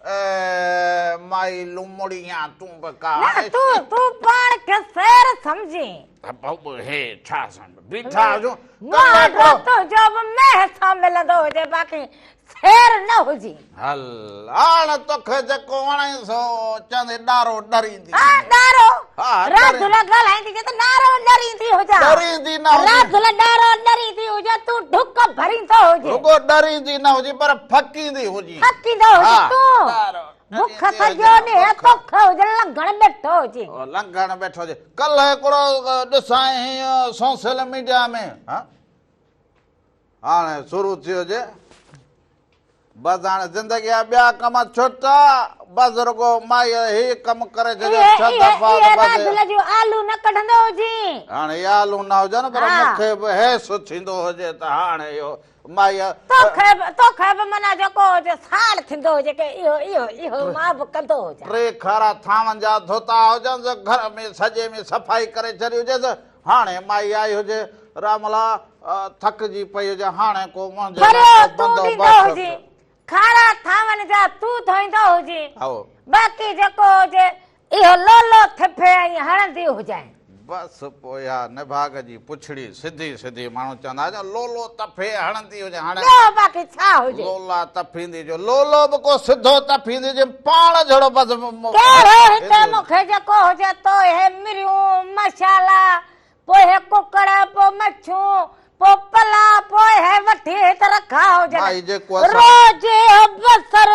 اي مائي لومڙي آن تون به ڪا نه تون تون پاڻ کي شير سمجهين. ته هي ڇا سمجهه بيٺا هجون مهاڏو تنهنجو به مينهن سان ملندو هجي باقي شير نه هجين. هل هاڻ توکي جيڪو وڻئي سو چوندي ڏارو ڏريندي. ها ڏارو راڌل ڳالهائيندي چي ته ڏارو ڏريندي هجان. ڏريندي نه هجي. راڌل ڏارو ڏريندي هجان تون ڍڪ ڀريندو هجين. رڳو ڏريندي نه هجي پر ڦڪيندي هجي. ڦڪيندو هجي تون. بک سڄو ڏينهن بک هجي لنگهڻ ويٺو هجي. لنگهڻ ويٺو هجي. ڪلهه هڪڙو ڏسان هينئن سوشل ميڊيا ۾ ها. هاڻي شروع ٿي هجي. بس هاڻي زندگي جا ٻيا ڪم ڇٽا بس رڳو مائي هي ڪم ڪري ڇڏيو ڇهه دفعا ته بس. اهي راڌل جون آلو نه ڪڍندو هجين. هاڻي اهي آلو نه هجن پر مون کي به حيس ٿيندو هجي ته هاڻي اهو مائي. توکي به توکي به معنيٰ جيڪو هجي ساڙ ٿيندو هجي ڪي اهو اهو اهو مان به ڪندو هجان. ٽي کارا ٿانون جا ڌوتا هجنس گهر ۾ سڄي ۾ صفائي ڪري ڇڏي هجيس هاڻي مائي آئي هجي راملا ٿڪجي پئي هجي هاڻي ڪو منهنجي لاء ڀريو ڪو تون ڏيندو بندوبست هجين کارا ٿانون جا تون ڌوئيندو هجين هائو. باقي جيڪو هجي اهو لولو ٿڦي ۽ هڻندي هجانء. بس پوء اها نڀاڳ جي پڇڙي سڌي سڌي ماڻهو چوندا هئا لولو تڦي هڻندي هجي هاڻي ٻيو باقي ڇا هجي. لولا تڦيندي جو لولو به ڪو سڌو تڦيندي هجي پاڻ جھڙو بس ڪهڙو هتي مون کي جيڪو هجي تو اهي مريون مشالا پوء اهي ڪڪڙ پوء مڇون پوء پلاء پوء اهي وٺي هت رکا هجن مائي جيڪو اسان روز اهو بصر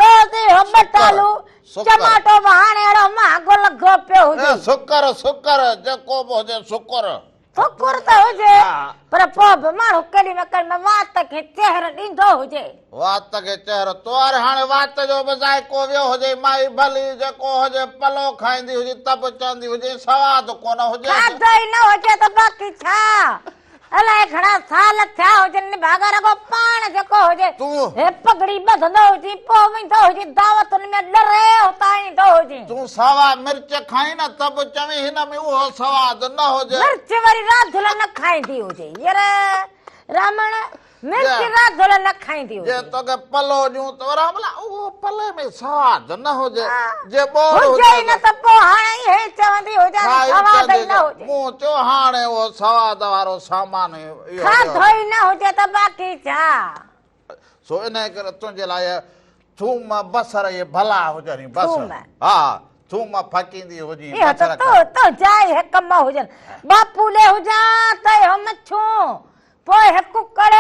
روز اهو سڪر ٻٽالو سڪر چماٽو به هاڻي اهڙو مهانگو لڳو پيو اي هجي. سڪر سڪر جيڪو به هجي سڪر. سڪر ته هجي پر پوء به ماڻهو ڪيڏي مهل ڪيڏي مهل وات کي چهر ڏيندو هجي. وات کي چهر تو واري هاڻي وات جو به ذائقو ويو هجي مائي ڀلي جيڪو هجي پلو کائيندي هجي ته به چوندي هجي سواد ڪونه هجيس. کاڌو ئي نه هجي ته باقي ڇا؟ الائي گهڻا سال ٿيا هجن نڀاڳا رڳو پاڻ جيڪو هجي تون. هي پڳڙي ٻڌندو هجين پوء ويندو هجين دعوتن ۾ ڏري اتان ايندو هجين. تون ساوا مرچ کائين نه ته به چوين هن ۾ اهو سواد نه هجي. مرچ وري راڌل نه کائيندي هجي ير رامڻ مرچ راڌل نه کائيندي هجي. جي توکي پلو ڏيون ته راملا اهو پلي ۾ سواد نه هجي جي ٻوڙ هجي ئي نه ته پوء هاڻي اهي چوندي هجان ته سواد ئي نه هجي. مون چيو هاڻي اهو سواد وارو سامان اهو کاڌو ئي نه هجي ته باقي ڇا. سو انهيء ڪري تنهنجي لاء ٿوم بصر اهي ڀلا هجن بس. ٿوم. ها ٿوم ڦڪيندي هجين اهو ته بصر تو تنهنجا اهي ڪم هجن. باپو ڏي هجان ته اهو مڇون پوء هي ڪڪڙ،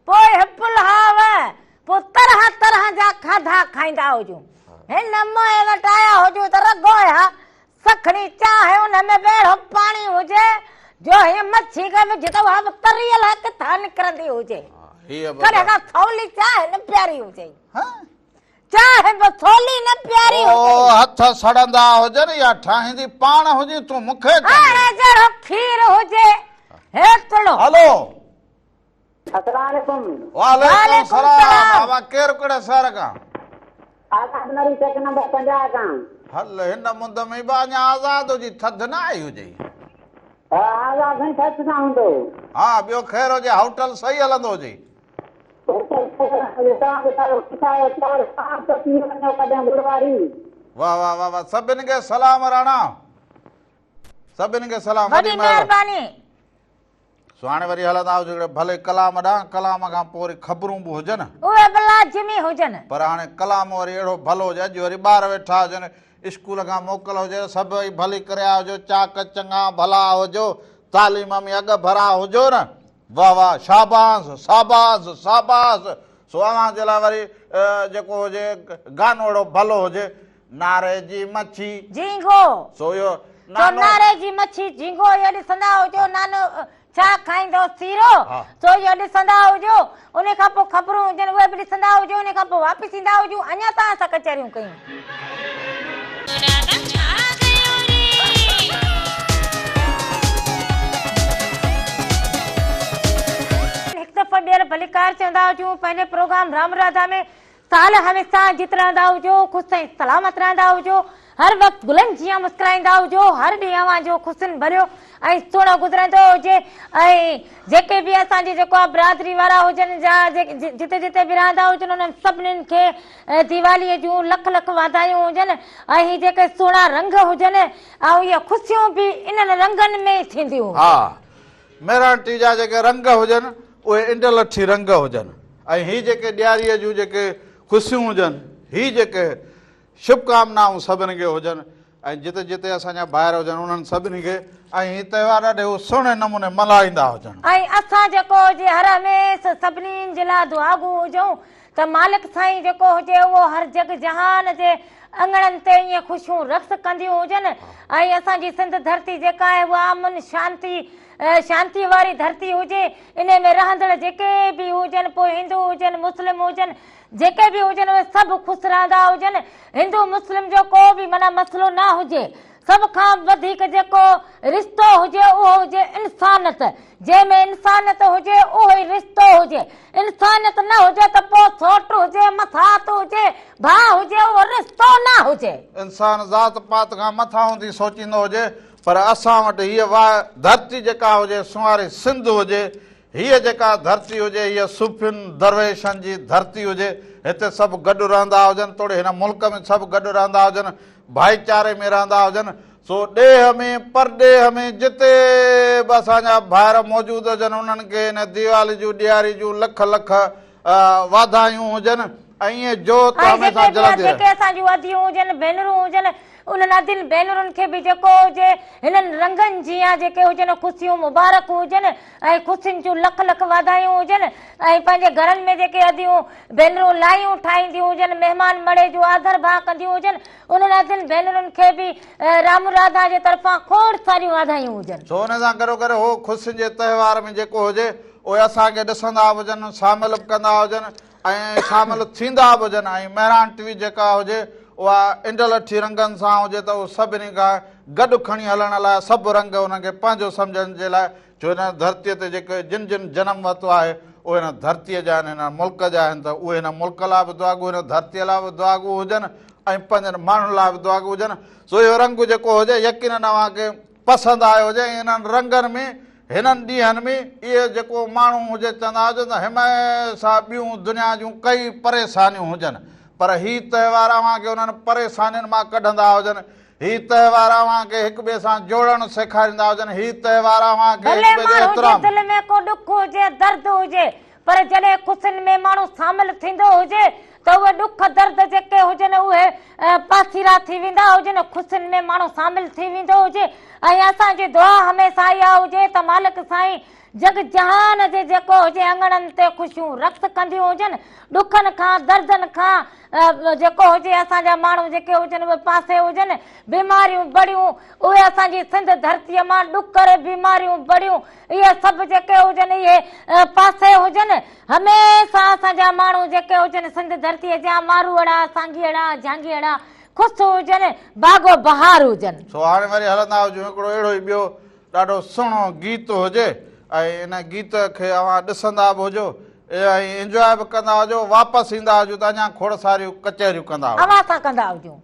پوء هي پلاء، پوء طرح طرح جا کاڌا کائيندا هجون. هن موئي وٽ آيا هجون ته رڳو اها سکڻي چانهه ان ۾ به اهڙو پاڻي هجي جو هيئن مڇي کي وجهه ته اها به تري الائي ڪٿان نڪرندي هجي. ڪڏهن ڪا سولي چانهه نه پياري هجي. چانهه به سولي نه پياري هجي. او هٿ سڙندا هجن يا ٺاهيندي پاڻ هجين تون مون کي چوين. هاڻي جهڙو کير هجي هيترو. هلو. السلام عليڪم. وعليڪم السلام بابا ڪير ڪهڙي شهر کان. آزاد مري چڪ نمبر 50 کان. هل هن مند ۾ به اڃا آزاد هجي ٿڌ نه آئي هجي. ها آزاد سائين سچ سان هوندو. ها ٻيو خير هجي هوٽل صحيح هلندو هجي. توهان ٻڌايو ڪٿان آهيو چانور پاڻ ته پي وڃو ڪڏهن ڳڙ واري. واه واه واه واه سڀن کي سلام راڻا سڀن کي سلام وڏي مهرباني. سو هاڻي وري هلندا هجون هڪڙي ڀلي ڪلام ڏانهن، ڪلام کان پوء وري خبرون به هجن. اهي به لازمي هجن. پر هاڻي ڪلام وري اهڙو ڀلو هجي، اڄ وري ٻار ويٺا هجن، اسڪول کان موڪل هجي، سڀئي ڀلي ڪري آيا هجو، چاڪ چڱا ڀلا هجو، تعليم ۾ اڳ ڀرا هجو نه. واه واه شاباس شاباس شاباس. سو اوهان جي لاء وري جيڪو هجي گانو اهڙو ڀلو هجي، ناري جي مڇي. جهينگو. سو اهو سو نانو. ناري جي مڇي جهينگو اهو ڏسندا هجو نانو ڇا کائيندو سيرو. سو اهو ڏسندا هجو ان کان پوء خبرون هجن اهي به ڏسندا هجو ان کان پوء واپس ايندا هجون اڃا توهان سان ڪچهريون ڪيون. هڪ دفعو ٻيهر ڀليڪار چوندا هجون پنهنجي پروگرام رام راڌا ۾. سال هميشه جت رهندا هجو، خوش ۽ سلامت رهندا هجو، هر وقت گلن جيان مسڪرائيندا هجو، هر ڏينهن اوهان جو خوشين ڀريو ۽ سهڻو گذرندو هجي ۽ جيڪي به اسان جي جيڪو آ برادري وارا هجن يا جتي جتي به رهندا هجن انهن سڀنين کي ديوالي جون لک لک واڌايون هجن ۽ هي جيڪي سهڻا رنگ هجن ۽ اهي خوشيون به انهن رنگن ۾ ئي ٿينديون هجن. ها ميرانٽي جا جيڪي رنگ هجن اهي انڊلٺي رنگ هجن ۽ هي جيڪي ڏياريء جون جيڪي خوشيون هجن هي جيڪي شڀڪامنائون سڀني کي هجن ۽ جتي جتي اسان جا ڀائر هجن انهن سڀني کي ۽ هي تهوار ڏاڍي هو سهڻي نموني ملهائيندا هجن. ۽ اسان جيڪو هجي هر هميش سڀني جي لاء دعاگو هجون ته مالڪ سائين جيڪو هجي اهو هر جڳ جهان جي اڱڻن تي ائين خوشيون رقص ڪنديون هجن ۽ اسان جي سنڌ ڌرتي جيڪا آهي اها امن شانتي شانتي واري ڌرتي هجي انهي ۾ رهندڙ جيڪي به هجن پوء هندو هجن مسلم هجن جيڪي به هجن اهي سڀ خوش رهندا هجن هندو مسلم جو ڪو به معنيٰ مسئلو نه هجي سڀ کان وڌيڪ جيڪو رشتو هجي اهو هجي انسانيت، جنهن ۾ انسانيت هجي اهو ئي رشتو هجي، انسانيت نه هجي ته پوء سوٽ هجي، مسات هجي، ڀاء هجي اهو رشتو نه هجي. انسان ذات پات کان مٿانهون ٿي سوچيندو هجي پر اسان وٽ هيء واهه ڌرتي جيڪا هجي سنواري سنڌ هجي، هيء جيڪا ڌرتي هجي هيء صوفين درويشن جي ڌرتي هجي، هتي سڀ گڏ رهندا هجن توڙي هن ملڪ ۾ سڀ گڏ رهندا هجن، ڀائيچاري ۾ رهندا هجن، سو ڏيهه ۾ پرڏيهه ۾ جتي به اسان جا ڀائر موجود هجن انهن کي هن ديوالي جون ڏياري جون لک لک واڌايون هجن ۽ ائين جوت ۽ هميشه جيڪي به جلندي رهي. جيڪي اسان جون اديون هجن ڀينرون هجن انهن ادين ڀينرن کي به جيڪو هجي هنن رنگن جيان جيڪي هجن خوشيون مبارڪ هجن ۽ خوشين جون لک لک واڌايون هجن ۽ پنهنجي گهرن ۾ جيڪي اديون ڀينرون لايون ٺاهينديون هجن مهمان مڙهي جو آڌر ڀاء ڪنديون هجن انهن ادين ڀينرن کي به رام راڌا جي طرفان کوڙ ساريون واڌايون هجن. سو ان سان گڏوگڏ هو خوشين جي تهوار ۾ جيڪو هجي اهي اسان کي ڏسندا به هجن شامل به ڪندا هجن ۽ شامل ٿيندا به هجن ۽ مهراڻ ٽي وي جيڪا هجي اها انڊلٺي رنگن سان هجي ته اهو سڀني کان گڏ کڻي هلڻ لاء سڀ رنگ انهن کي پنهنجو سمجهڻ جي لاء ڇو هن ڌرتيء تي جيڪي جن جن جنم ورتو آهي اهي هن ڌرتيء جا آهن هن ملڪ جا آهن ته اهي هن ملڪ لاء به دعاگو هن ڌرتيء لاء به دعاگو هجن ۽ پنهنجن ماڻهن لاء به دعاگو هجن سو اهو رنگ جيڪو هجي يقينن اوهان کي پسند آيو هجي ۽ انهن رنگن ۾ هنن ڏينهن ۾ اهي جيڪو ماڻهو هجي چوندا هجن ته هميشه ٻيون دنيا جون ڪئي پريشانيون هجن پر هي تهوار اوهان کي انهن پريشانين مان ڪڍندا هجن هي تهوار اوهان کي هڪ ٻئي سان جوڙڻ سيکاريندا هجن هي تهوار اوهان کي ڀلي هڪ ٻئي جو ماڻهو جي احترام. دل ۾ ڪو ڏک هجي درد هجي پر جڏهن خوشين ۾ ماڻهو شامل ٿيندو هجي ته اهي ڏک درد جيڪي هجن اهي پاسيرا ٿي ويندا هجن، خوشين ۾ ماڻهو شامل ٿي ويندو هجي ۽ اسان جي دعا هميشه اها هجي ته مالڪ سائين جڳ جهان جي جيڪو هجي اڱڻن تي خوشيون رقص ڪنديون هجن، ڏکن کان دردن کان جيڪو هجي اسان جا ماڻهو جيڪي هجن اهي پاسي هجن، بيماريون بڙيون اهي اسان جي سنڌ ڌرتيء مان ڏڪر بيماريون بڙيون اهي سڀ جيڪي هجن اهي پاسي هجن، هميشه اسان جا ماڻهو جيڪي هجن سنڌ ڌرتيء جا ماروئڙا، سانگيئڙا، جهانگيئڙا خوش هجن، باغ و بهار هجن. سو هاڻي وري هلندا هجون هڪڙو اهڙو ئي ٻيو ڏاڍو سهڻو گيت هجي ۽ ان گيت کي اوهان ڏسندا به هجو ۽ انجواء به ڪندا هجو واپس ايندا هجون ته اڃا کوڙ ساريون ڪچهريون ڪندا هجون. اوهان سان ڪندا هجون.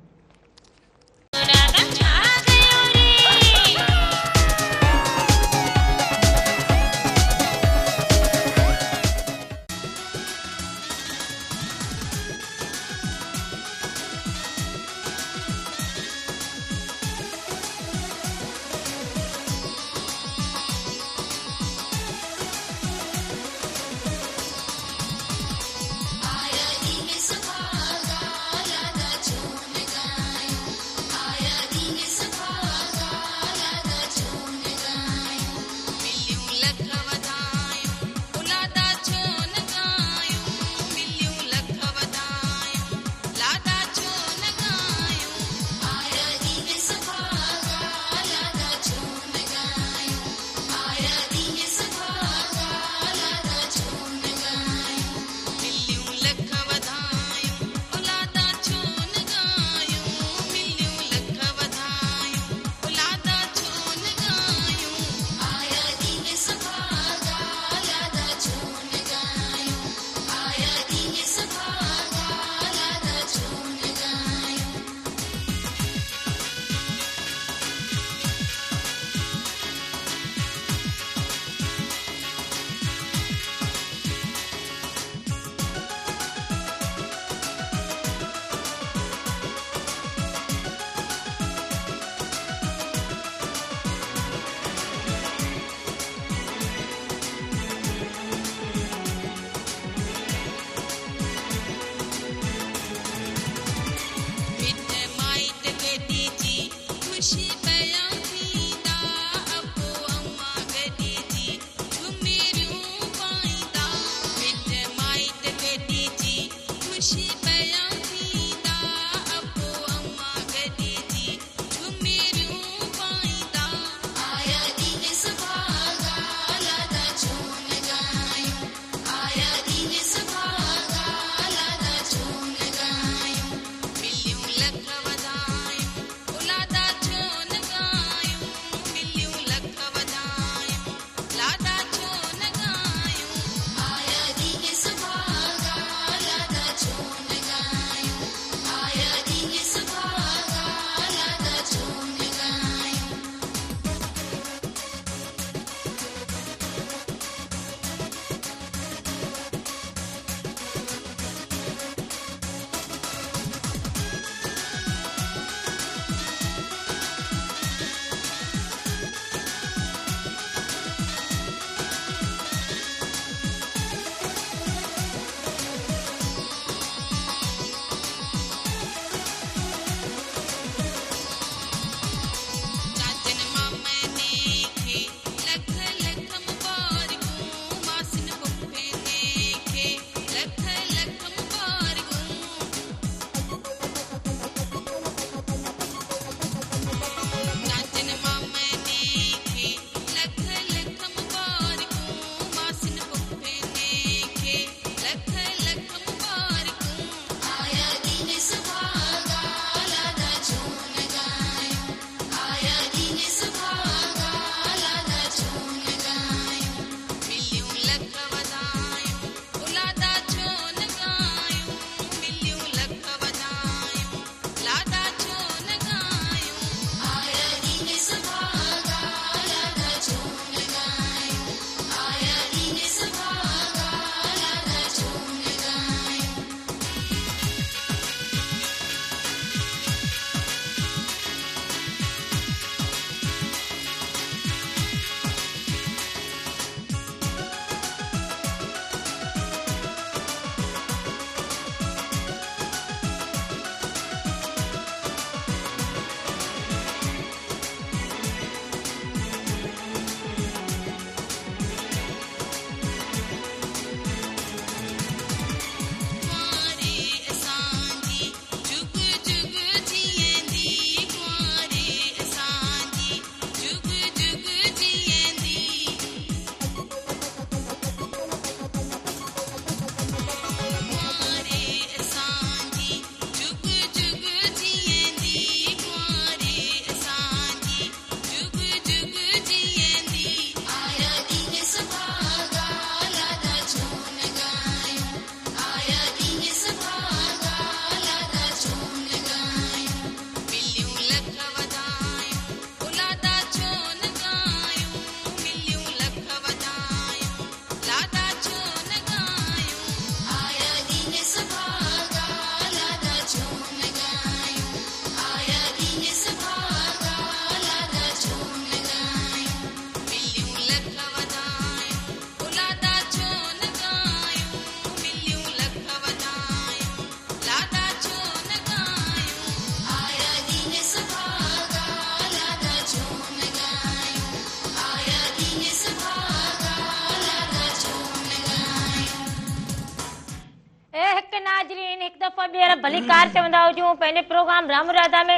ناظرين هڪ دفعو ٻيهر ڀليڪار چوندا هجون پنهنجي پروگرام رام راڌا ۾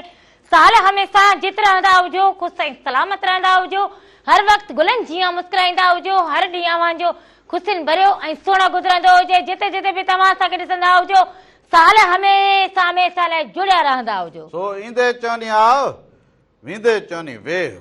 سال هميشه جت رهندا هجو خوش ۽ سلامت رهندا هجو هر وقت گلن جيان مسڪرائيندا هجو هر ڏينهن اوهان جو خوشين ڀريو ۽ سهڻو گذرندو هجي جتي جتي به توهان اسان کي ڏسندا هجو سال هميشه هميشه لاء جڙيا رهندا هجو. سو ايندي چوني آء، ويندي چوني ويهه.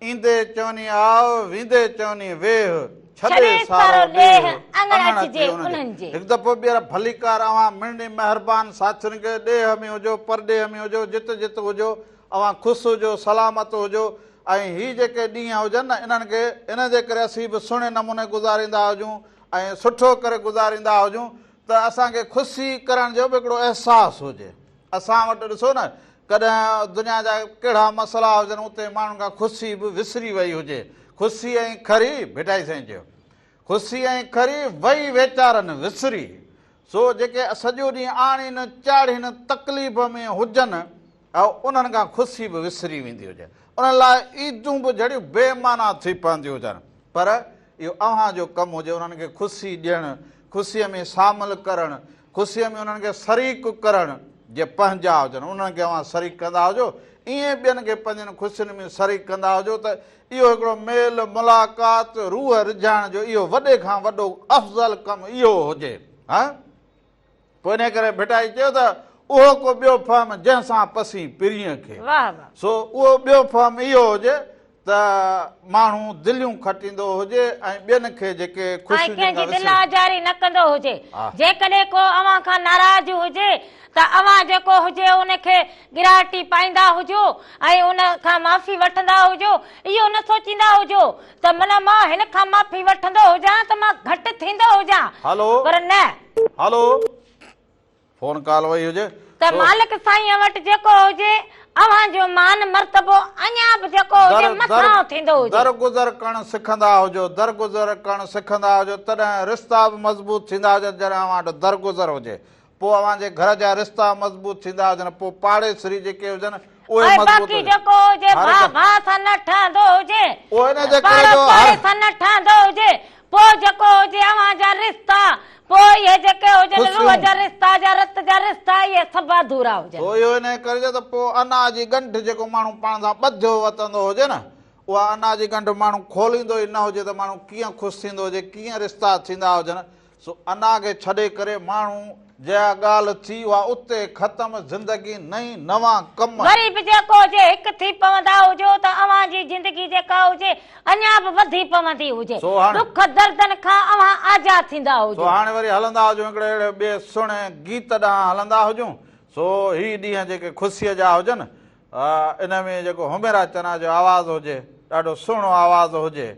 ايندي چوني آء، ويندي چوني ويهه، ڇڏي سارو ڏيهه، اڱڻ اچجي انهن جي. هڪ دفعو ٻيهر ڀليڪار اوهان مڙني مهربان ساٿين کي، ڏيهه ۾ هجو، پرڏيهه ۾ هجو، جت جت هجو، اوهان خوش هجو، سلامت هجو ۽ هي جيڪي ڏينهن هجن نه انهن کي ان جي ڪري اسين به سهڻي نموني گذاريندا هجون ۽ سٺو ڪري گذاريندا هجون ته اسان کي خوشي ڪرڻ جو به هڪڙو احساس هجي. اسان وٽ ڏسو نه ڪڏهن دنيا جا ڪهڙا مسئلا هجن اتي ماڻهن کان خوشي به وسري وئي هجي. خوشي ۽ کري، ڀٽائي سائين چيو، خوشي ۽ کري وئي ويچارن وسري. سو جيڪي سڄو ڏينهن آڻين چاڙهين تڪليف ۾ هجن ۽ انهن کان خوشي به وسري ويندي هجي. انهن لاء عيدون به جهڙيون بي معنيٰ ٿي پونديون هجن. پر اهو اوهان جو ڪم هجي انهن کي خوشي ڏيڻ، خوشيء ۾ شامل ڪرڻ، خوشيء ۾ انهن کي شريڪ ڪرڻ، جي پنهنجا هجن انهن کي اوهان شريڪ ڪندا هجو، ائين ٻين کي پنهنجين خوشين ۾ شريڪ ڪندا هجو ته اهو هڪڙو ميل ملاقات، روح رجهائڻ جو اهو وڏي کان وڏو افضل ڪم اهو هجي. ها؟ پوء انهيء ڪري ڀٽائي چيو ته اهو ڪو ٻيو فهم جنهن سان پسين پرينء کي. سو اهو ٻيو فهم اهو هجي ته ماڻهو دليون کٽيندو هجي ۽ ٻين کي جيڪي ۽ خوشيون ڪنهن جن جي کان دل وسري. آزاري نه ڪندو هجي. جيڪڏهن ڪو اوهان کان ناراض هجي ته اوهان جيڪو هجي ان کي ڳراٽي پائيندا هجو ۽ ان کان معافي وٺندا هجو. اهو نه سوچيندا هجو ته من مان هن کان معافي وٺندو هجان ته مان گهٽ ٿيندو هجان. هلو. پر نه. هلو. فون ڪال وئي هجي. ته مالڪ سائينء وٽ جيڪو هجي اوهان جو مان مرتبو اڃا به جيڪو هجي مٿانهون ٿيندو هجي. درگذر ڪرڻ سکندا هجو، درگذر ڪرڻ سکندا هجو تڏهن رشتا به مضبوط ٿيندا هجن جڏهن اوهان وٽ درگذر هجي پوء اوهان جي گهر جا رشتا مضبوط ٿيندا هجن پوء پاڙيسري جيڪي هجن اهي ۽ مضبوط باقي هجن. جيڪو هجي هر ڀاء هڪ. ڀاء سان نه ٺهندو هجي اهو ان جي ڪري پاڙو جو پاڙي هر. سان نه ٺهندو هجي پوء جيڪو هجي اوهان جا رشتا، پوء اهي جيڪي هجن روح خوشيون. جا رشتا جا رت جا رشتا اهي سڀ اڌورا هجن. سو اهو انهيء ڪري جو ته پوء انا جي ڳنڍ جيڪو ماڻهو پاڻ سان ٻڌيو وتندو هجي نه، اها انا جي ڳنڍ ماڻهو کوليندو ئي نه هجي ته ماڻهو ڪيئن خوش ٿيندو هجي، ڪيئن رشتا ٿيندا هجن، سو انا کي ڇڏي ڪري ماڻهو جيها ڳالهه ٿي اها اتي ختم، زندگي نئين، نوان ڪم. وري به جيڪو هجي هڪ ٿي پوندا هجو ته اوهان جي زندگي جيڪا هجي اڃا به وڌي پوندي هجي. سو هاڻي. ڏک دردن کان اوهان آجا ٿيندا سو هجو. هاڻي وري هلندا هجون هڪڙي اهڙي ٻئي سهڻي گيت ڏانهن هلندا هجون. سو هي ڏينهن جيڪي خوشيء جا هجن، ان ۾ جيڪو حميرا چنا جو آواز هجي، ڏاڍو سهڻو آواز هجي.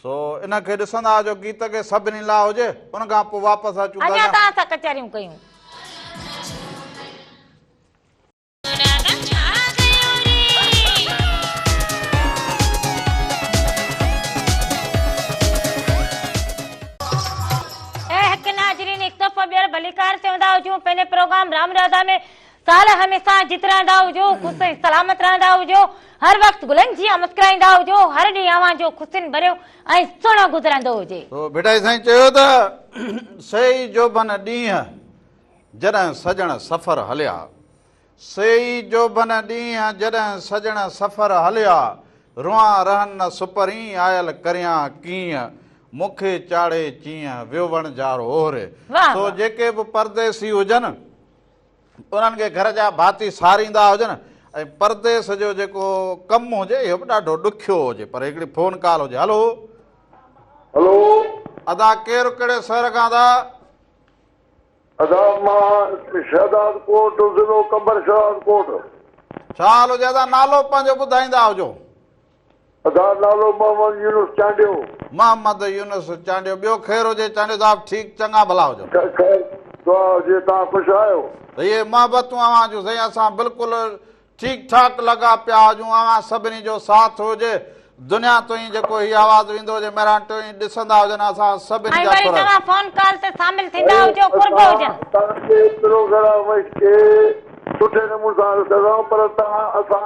سو ان کي ڏسندا هجو گيت کي سڀني لاء هجي. ان کان پوء واپس اچون ٿا. اڃا توهان سان ڪچهريون ڪيون. اي حق ناظرين هڪ دفعو ٻيهر ڀليڪار چوندا هجون پنهنجي پروگرام رام راڌا ۾ سال هميشه جت رهندا هجو خوش ۽ سلامت رهندا هجو هر وقت گلن جيان مسڪرائيندا هجو هر ڏينهن اوهان جو خوشين ڀريو ۽ سهڻو گذرندو هجي. سو ڀٽائي سائين چيو ته سيئي جوڀن ڏينهن جڏهن سڄڻ سفر هليا. سيئي جوڀن ڏينهن جڏهن سڄڻ سفر هليا، روئان رهن نه سپرين آيل ڪريان ڪيئن، مون کي چاڙهي چيئن ويو وڻجارو اوهري. واهه سو واهه. جيڪي به پرديسي هجن انهن کي گهر جا ڀاتي ساريندا هجن ۽ پرديس جو جيڪو ڪم هجي اهو به ڏاڍو ڏکيو هجي پر هڪڙي فون ڪال هجي هلو. هلو. ادا ڪير ڪهڙي شهر کان ادا؟ ادا مان شهداد ڪوٽ ضلعو قمبر شهداد ڪوٽ. ڇا حال هجي ادا نالو پنهنجو ٻڌائيندا هجو. ادا نالو محمد يونس چانڊيو. محمد يونس چانڊيو ٻيو خير هجي چانڊيو صاحب ٺيڪ چڱا ڀلا هجو. خير دعا هجي توهان خوش آهيو. اهي محبتون اوهان جون سائين اسان بلڪل ٺيڪ ٺاڪ لڳا پيا هجون اوهان سڀني جو ساٿ هجي دنيا تائين جيڪو هي آواز ويندو هجي مهراڻ ٽوئين ڏسندا هجن اسان سڀني ۽ جا وري ٿورا. توهان فون ڪال تي شامل ٿيندا هجو قرب هجن. توهان جي پروگرام کي سٺي نموني سان ڏسندا آهيون پر توهان اسان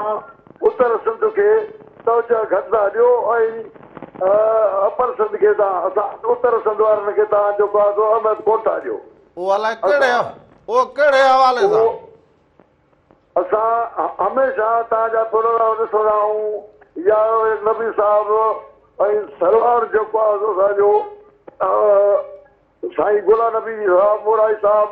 اتر سنڌ کي توجه گهٽ ٿا ڏيو ۽ اپر سنڌ کي توهان اسان اتر سنڌ وارن کي توهان جيڪو آهي سو اهميت ڪونه ٿا ڏيو. اهو الائي ڪهڙي اسان. اهو ڪهڙي حوالي سان؟ اسان هميشه توهان جا پروگرام ڏسندا آهيون يا نبي صاحب ۽ سرور جيڪو آهي سو اسان جو سائين غلام نبي صاحب مورائي صاحب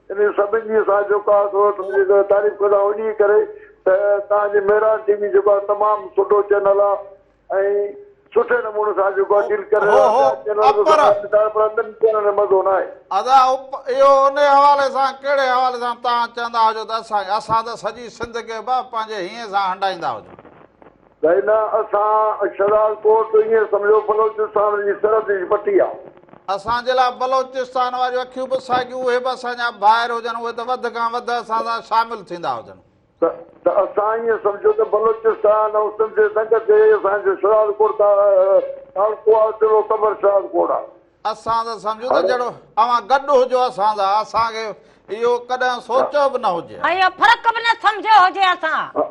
انهن سڀن جي اسان جيڪو آهي سو تعريف ڪندا آهيون انهي ڪري ته توهان جي مهراڻ ٽي وي جيڪو آهي تمام سٺو چينل آهي ۽ سٺي نموني سان جيڪو آهي ڊيل ڪري هو هو رهيا چينل اپر پر ٻين چينل ۾ مزو ناهي. ادا اهو انهي حوالي سان ڪهڙي حوالي سان توهان چوندا هجو ته اسان اسان ته سڄي سنڌ کي به پنهنجي هينئين سان هنڊائيندا هجون. سائين نه اسان شهدادڪوٽ ائين سمجهو بلوچستان جي سرحد جي پٽي آ. اسان جي لاء بلوچستان واريون اکيون به ساڳيون اهي به اسان جا ڀائر هجن اهي ته وڌ کان وڌ اسان سان شامل ٿيندا هجن. ته اسان ائين سمجهو ته بلوچستان ۽ سنڌ جي دنگ تي اسان جو شهدادڪوٽ تعلقو آ ضلعو قمبر شهدادڪوٽ آ. اسان ته سمجهون ته جهڙو اوهان گڏ هجو اسان سان اسان کي اهو ڪڏهن سوچيو به نه هجي. ۽ اهو فرق به نه سمجهيو هجي اسان.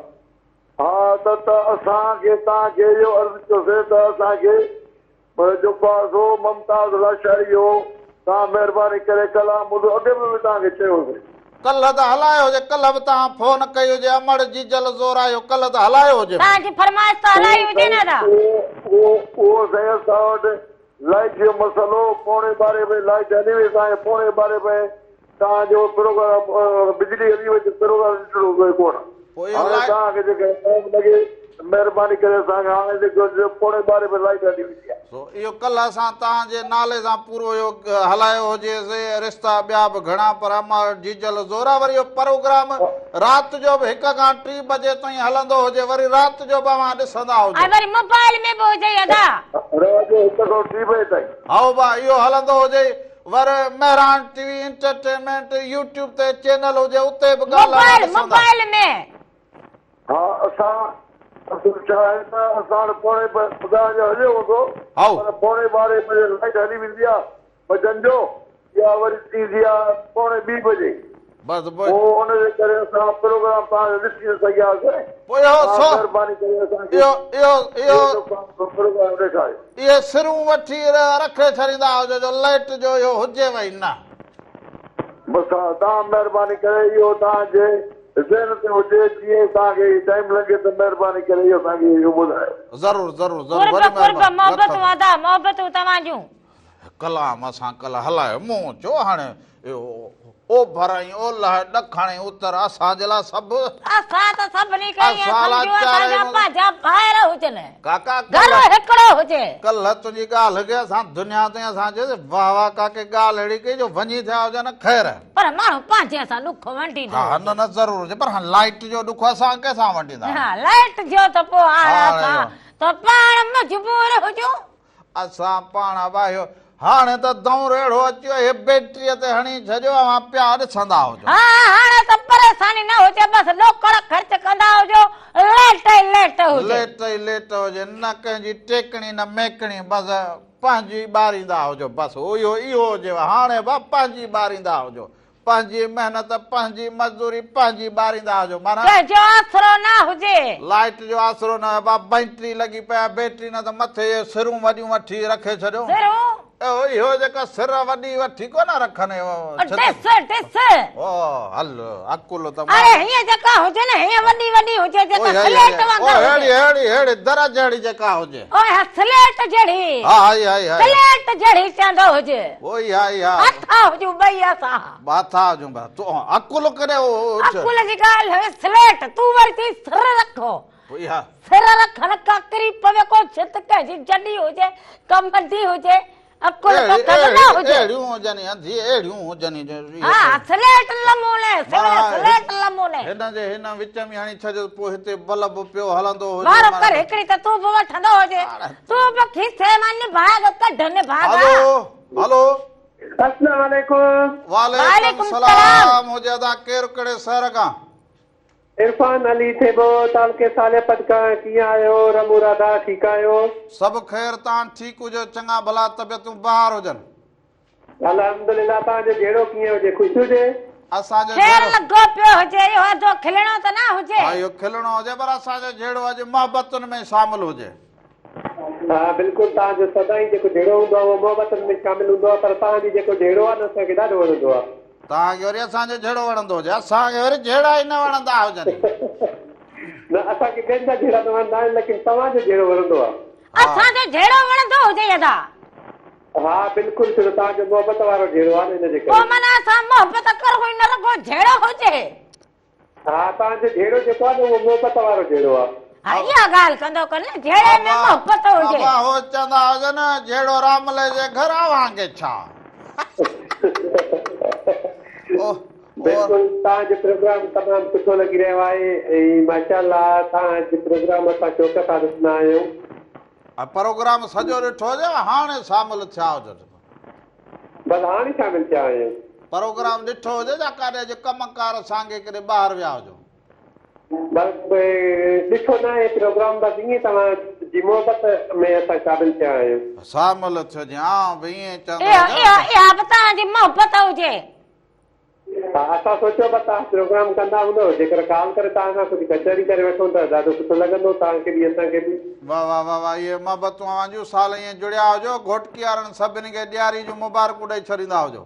ها ته ته اسان کي توهان کي اهو عرض ڪيوسين ته اسان کي جيڪو آهي سو ممتاز لاشاري جو توهان مهرباني ڪري ڪلام ٻڌو اڳ ۾ به توهان کي چيوسين. ڪلهه ته هلايو هجي ڪلهه به توهان فون ڪئي هجي امڙ جيجل زورايو ڪلهه ته هلايو هجي. توهان جي فرمائش ته هلائي هجي نه ادا. اهو اهو سائين اسان وٽ لائيٽ جو مسئلو پوڻي ٻارهين بجي لائيٽ هلي وئي اسان کي پوڻي ٻارهين بجي توهان جو پروگرام بجلي هلي وئي ته پروگرام ڏٺو ويو ڪونه. پوء اهو هاڻي لائيٽ. توهان کي جيڪڏهن ٽائيم لڳي ته مهرباني ڪري اسان کي هاڻي جيڪو پوڻي ٻارهين بجي لائيٽ هلي ويندي آهي. سو اهو ڪلهه اسان توهان جي نالي سان پورو اهو هلايو هجي سي رشتا ٻيا به گهڻا پر امڙ جيجل زوراور اهو پروگرام رات جو به هڪ کان ٽي بجي تائين هلندو هجي وري رات جو به اوهان ڏسندا هجو. ۽ وري موبائل ۾ به هجي ادا. رات جو هڪ کان ٽي بجي تائين. هائو با اهو هلندو هجي ور Mehran T V entertainment YouTube تي چينل هجي اتي به ڳالهه موبائل موبائل ۾. ها اسان اصل ڇا آهي ته اسان وٽ پوڻي ٻڌائڻ جو هليو هوندو پر پوڻي ٻارهين بجي لائيٽ هلي ويندي آ منجهند جو يا وري ٿيندي آ پوڻي ٻي بجي بس پوء پوء ان جي ڪري اسان پروگرام توهان جو ڏسي نه سگهياسين پوء اهو توهان سو مهرباني ڪري اسان کي اهو اهو اهو اهو پروگرام ڏيکاريو. اهي سرون وٺي رکي ڇڏيندا هجو جو لائٽ جو اهو هجيو ئي نه. بس ها توهان مهرباني ڪري اهو توهان جي ذهن تي هجي جيئن توهان کي ٽائيم لڳي ته مهرباني ڪري اهو اسان کي اهو ٻڌايو. ضرور ضرور ضرور قرب وڏي قرب مهرباني محبتون ادا محبتون توهان جون. ڪلام اسان ڪلهه هلايو مون چيو هاڻي اهو اوڀر ۽ اولهه ڏکڻ ۽ اتر اسان جي لاء سڀ. اسان ته سڀني کي ائين سمجهون اسان جا پنهنجا ڀائر هجن. ڪاڪا گهر هڪڙو هجي. ڪلهه تنهنجي ڳالهه کي اسان دنيا تائين اسان چيوسين واهه واهه ڪاڪي ڳالهه اهڙي ڪئي جو وڃي ٿيا هجن خير. پر ماڻهو پنهنجي سان ڏک ونڊيندو ها هجي. نه نه ضرور هجي پر هاڻ لائيٽ جو ڏک اسان ڪنهن سان ونڊيندا. ها لائيٽ جو ته پوء هاڻ اسان ته پاڻ مجبور هجون. اسان پاڻ واهيو. هاڻي ته دؤر اهڙو اچي ويو آهي، بيٽريء تي هڻي ڇڏيو، اوهان پيا ڏسندا هجو. ها هاڻي ته پريشاني نه هجي، بس ڏوڪڙ خرچ ڪندا هجو، ليٽ ئي ليٽ هجي. ليٽ ئي ليٽ هجي، نه ڪنهن جي ٽيڪڻي نه ميڪڻي، بس پنهنجي ٻاريندا هجو، بس اهو اهو هجيو، هاڻي به پنهنجي ٻاريندا هجو. پنهنجي محنت، پنهنجي مزدوري، پنهنجي ٻاريندا هجو معنيٰ. ڪنهن جو آسرو نه هجي. لائيٽ جو آسرو نه هجي بيٽري لڳي پئي آهي بيٽري نه ته مٿي اهي سرون وڏيون وٺي رکي ڇڏيو. سرون؟ اهو اهو جيڪا سر وڏي وٺي ڪونه رکن اهو ڇت. Dis dis. او هل عقل ته. اڙي هيئن جيڪا هجي نه هيئن وڏي وڏي هجي جيڪا سليٽ وانگر هجي. ههڙي ههڙي ههڙي در جهڙي جيڪا هجي. او ها سليٽ جهڙي. ها ها اها اها. سليٽ جهڙي چوندو هجي. او اها اها. هٿا هجون ٻئي اسان. هٿا هجون ٻئي. تو عقل ڪڏهن او. عقل جي ڳالهه هئي سليٽ تون وري چئين سر رکو. اها. سر رکڻ ڪا ڪري پوي ڪو ڇت ڪنهن جي جڏي هجي ڪا مڏي هجي. عقل ڪک به نه هجي. اهڙيون هجن انڌي اهڙيون هجن. ها سليٽ لموني سليٽ لموني. هن جي هن وچ ۾ هڻي ڇڏيو پوء هتي بلب پيو هلندو هجي. وارو ڪر هڪڙي ته تون به وٺندو هجي تون به کيسي مان نڀاڳ ڪڍ نڀاڳا. هلو هلو. السلام عليڪم. وعليڪم السلام هجي ادا ڪير ڪهڙي شهر کان. عرفان علي ٿيٻو تعلقي صالح پٽ کان ڪيئن آهيو رمو راڌا ٺيڪ آهيو. سڀ خير تان ٺيڪ هجو چڱا ڀلا طبيعتون بهار هجن. الحمدلله توهان جو جهيڙو ڪيئن هجي خوش هجي. اسان جو خير جهيڙو. لڳو پيو هجي اهو اڌو کلڻو ته نه هجي. ها اهو کلڻو هجي پر اسان جو جهيڙو اڄ محبتن ۾ شامل هجي. ها بلڪل توهان جو سدائين جيڪو جهيڙو هوندو آهي اهو محبتن ۾ شامل هوندو آهي پر توهان جو جيڪو جهيڙو آهي نه اسان کي ڏاڍو وڻندو آهي. توهان کي وري اسان جو جهيڙو وڻندو هجي. اسان کي وري جهيڙا ئي نه وڻندا هجن. نه اسان کي ٻين جا جهيڙا نه وڻندا آهن ليڪن توهان جو جهيڙو وڻندو آهي. اسان جو جهيڙو وڻندو هجي ادا. ها بلڪل ڇو ته توهان جو محبت وارو جهيڙو آهي نه ان جي ڪري. پوء معنيٰ اسان محبت ڪرون ئي نه رڳو جهيڙو هجي. ها توهان جو جهيڙو جيڪو آهي نه اهو محبت وارو جهيڙو آهي. ها اها ڳالهه ڪندو ڪر نه جهيڙي ۾ محبت هجي. ابا هو چوندا هجن جهيڙو راملي جي گهر اوهان کي ڇا. بلڪل توهان جو پروگرام تمام سٺو لڳي رهيو آهي ۽ ماشاءالله توهان جو پروگرام اسان شوق سان ڏسندا آهيون. پروگرام سڄو ڏٺو هجي هاڻي شامل ٿيا هجو. بس هاڻي شامل ٿيا آهيون. پروگرام ڏٺو هجي يا ڪاڏي اڄ ڪم ڪار سانگي ڪڏي ٻاهر ويا هجو. بس ڏٺو ناهي پروگرام بس ائين توهان جي محبت ۾ اسان شامل ٿيا آهيون. شامل ٿيو جي آئون به ائين چوندو اها اها اها به توهان جي محبت هجي. ها اسان سوچيو بس توهان پروگرام ڪندا هوندؤ جيڪر ڪال ڪري توهان سان ڪجهه ڪچهري ڪري وٺون ته ڏاڍو سٺو لڳندو توهان کي به اسان کي به. واه واه واه واه اهي محبتون اوهان جون سال ائين جڙيا هجو گهوٽڪي وارن سڀني کي ڏياري جون مبارڪون ڏئي ڇڏيندا هجو.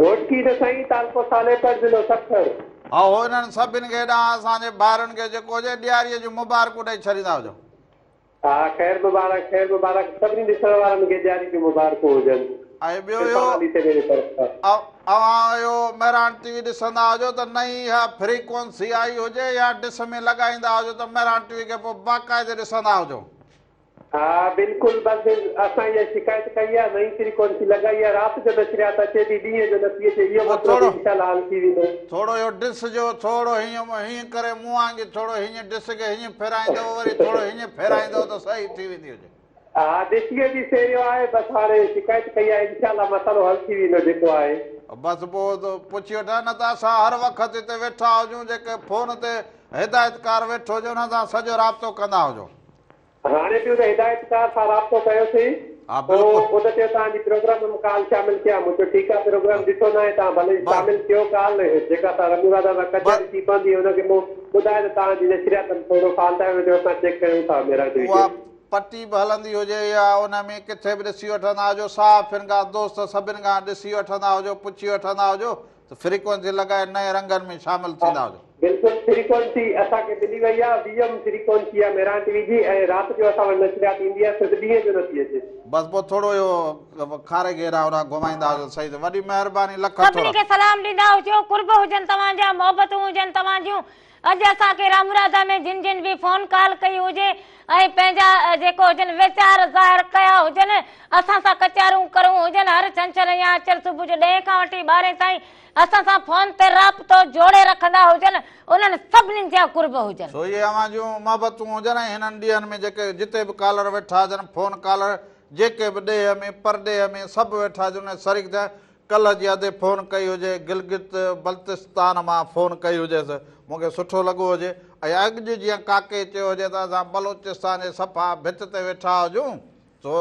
گهوٽڪي نه سائين تعلقو صالح پور ضلعو سکر. هائو انهن سڀني کي هيڏانهن اسان جي ڀائرن کي جيڪو هجي ڏياري جون مبارڪون ڏئي ڇڏيندا هجو. ها خير مبارڪ خير مبارڪ سڀني ڏسڻ وارن کي ڏياري جون مبارڪون هجن ۽ ٻيو عرفان اهو علي سيٺ جي طرف کان. اوهان اهو مهراڻ ٽي وي ڏسندا هجو ته نئين اها فريڪوئنسي آئي هجي يا ڊس ۾ لڳائيندا هجو ته مهراڻ ٽي وي کي پوء باقاعدي ڏسندا هجو. ها بلڪل بس اسان اها شڪايت ڪئي آهي نئين فريڪوئنسي لڳائي آهي رات جو نشريات اچي ٿي ڏينهن جو نٿي اچي اهو پوء مسئلو به ٿورو انشاء الله حل ٿي ويندو. ٿورو اهو ڊس جو ٿورو هيئن هيئن ڪري مون وانگي ٿورو هيئن ڊس کي هيئن ڦيرائيندؤ وري ٿورو هيئن ڦيرائيندؤ ته صحيح ٿي ويندي هجي. ها ڊش کي به سيريو آهي بس هاڻي شڪايت ڪئي آهي انشاء الله مسئلو حل ٿي ويندو جيڪو آهي. بس پوء پڇي وٺان نه ته اسان هر وقت هتي ويٺا هجون جيڪي فون تي هدايتڪار ويٺو هجي ان سان سڄو رابطو ڪندا هجو. هاڻي به ان هدايتڪار سان رابطو ڪيوسين ها پوء بلڪل. ان چيو توهان جي پروگرام ۾ ڪال شامل ڪيان مون چيو ٺيڪ آهي پروگرام ڏٺو ناهي توهان ڀلي شامل ڪيو ڪال جيڪا اسان رمون راڌا سان ڪچهري ٿي پوندي ان کي مون ٻڌايو ته توهان جي نشريات ۾ ٿورو فالٽ آهي ان چيو اسان چيڪ ڪيون ٿا مهراڻ ٽي وي اها کي. پٽي به هلندي هجي يا ان ۾ ڪٿي به ڏسي وٺندا هجو صحافين کان دوست سڀن کان ڏسي وٺندا هجو پڇي وٺندا هجو ته فريڪوئنسي لڳائي نئين رنگن ۾ شامل ٿيندا هجو. بلڪل فريڪوئنسي اسان کي ملي وئي آ ويهه ايم فريڪوئنسي آ مهراڻ ٽي وي جي ۽ رات جو اسان وٽ نشريات ايندي آ صرف ڏينهن جو نٿي اچي. بس پوء ٿورو اهو کاري کي هيڏانهن هوڏانهن گهمائيندا هجو صحيح ته وڏي مهرباني لک سڀني ٿورا. کي سلام ڏيندا هجو قرب هجن توهان جا محبتون هجن توهان جون اڄ اسان کي رامراڌا ۾ جن جن به فون ڪال ڪئي هجي ۽ پنهنجا جيڪو هجن ويچار ظاهر ڪيا هجن اسان سان ڪچهرون ڪرون هجن هر ڇنڇر يا آچر صبح جو ڏهين کان وٺي ٻارهين تائين اسان سان فون تي رابطو جوڙي رکندا هجن انهن سڀني جا قرب هجن. سو اهي اوهان جون محبتون هجن ۽ هنن ڏينهن ۾ جيڪي جتي به ڪالر ويٺا هجن فون ڪالر جيڪي به ڏيهه ۾ پرڏيهه ۾ سڀ ويٺا هجن انهن شريڪ ٿيا ڪلهه جي ادي فون ڪئي هجي گلگت بلتستان مان فون ڪئي هجيس مون کي سٺو لڳو هجي ۽ اڄ جيئن ڪاڪي چيو هجي ته اسان بلوچستان جي صفا ڀت تي ويٺا هجون سو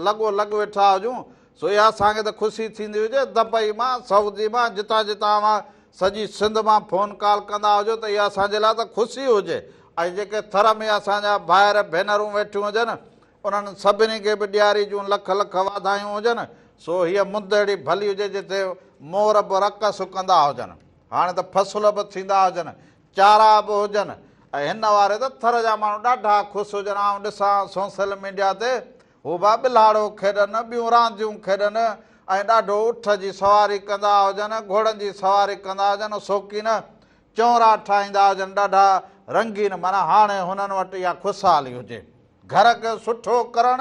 لڳو لڳ ويٺا هجون سو اها اسان کي ته خوشي ٿيندي هجي دبئي مان سعودي مان جتان جتان اوهان سڄي سنڌ مان فون ڪال ڪندا هجو ته اها اسان جي لاء ته خوشي هجي ۽ جيڪي ٿر ۾ اسان جا ڀائر ڀينرون ويٺيون هجن انهن سڀني کي به ڏياري جون لک لک واڌايون هجن سو هيء مند اهڙي ڀلي هجي جتي مور به رقص ڪندا هجن هاڻي ته فصل به ٿيندا هجن چارا به هجن ۽ هن واري ته ٿر جا ماڻهو ڏاڍا خوش هجن آئون ڏسان سوشل ميڊيا تي هو به ٻلهاڙو کيڏن ٻيون رانديون کيڏن ۽ ڏاڍو اٺ جي سواري ڪندا هجن گهوڙن جي سواري ڪندا هجن شوقين چونرا ٺاهيندا هجن ڏاڍا رنگين معنيٰ هاڻي هنن وٽ اها خوشحالي هجي گهر کي سٺو ڪرڻ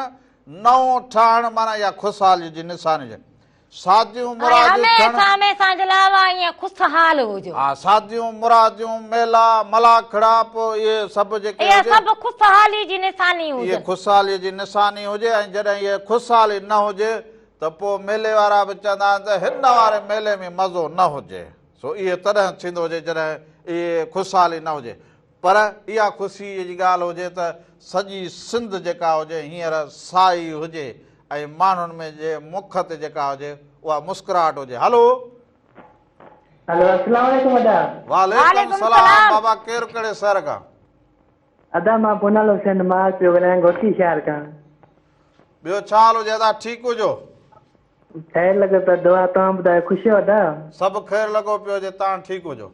نئون ٺاهڻ معنيٰ اها خوشحالي جي نشاني هجي شاديون ۽ مراديون ٿيڻ. هميشه هميشه جي لاء اوهان ائين خوشحال هجو. ها شاديون مراديون ميلا ملاکڙا پوء اهي سڀ جيڪي اهي هجي. سڀ خوشحالي جي نشاني اهي هجن. خوشحالي جي نشاني هجي ۽ جڏهن اهي خوشحالي نه هجي ته پوء ميلي وارا به چوندا آهن ته هن واري ميلي ۾ مزو نه هجي سو اهي تڏهن ٿيندو هجي جڏهن اهي خوشحالي نه هجي پر اها خوشيء جي ڳالهه هجي ته سڄي سنڌ جيڪا هجي هينئر سائي هجي ۽ ماڻهن ۾ جي مک تي جيڪا هجي اها مسڪراهٽ هجي. هلو. هلو السلام عليڪم ادا. وعليڪم السلام بابا ڪير ڪهڙي شهر کان. ادا مان پونال حسين ماهر پيو ڳالهايان گهوٽڪي شهر کان. ٻيو ڇا حال هجي ادا ٺيڪ هجو. خير لڳو پيو دعا توهان ٻڌايو خوش آهيو ادا؟ سڀ خير لڳو پيو هجي توهان ٺيڪ هجو.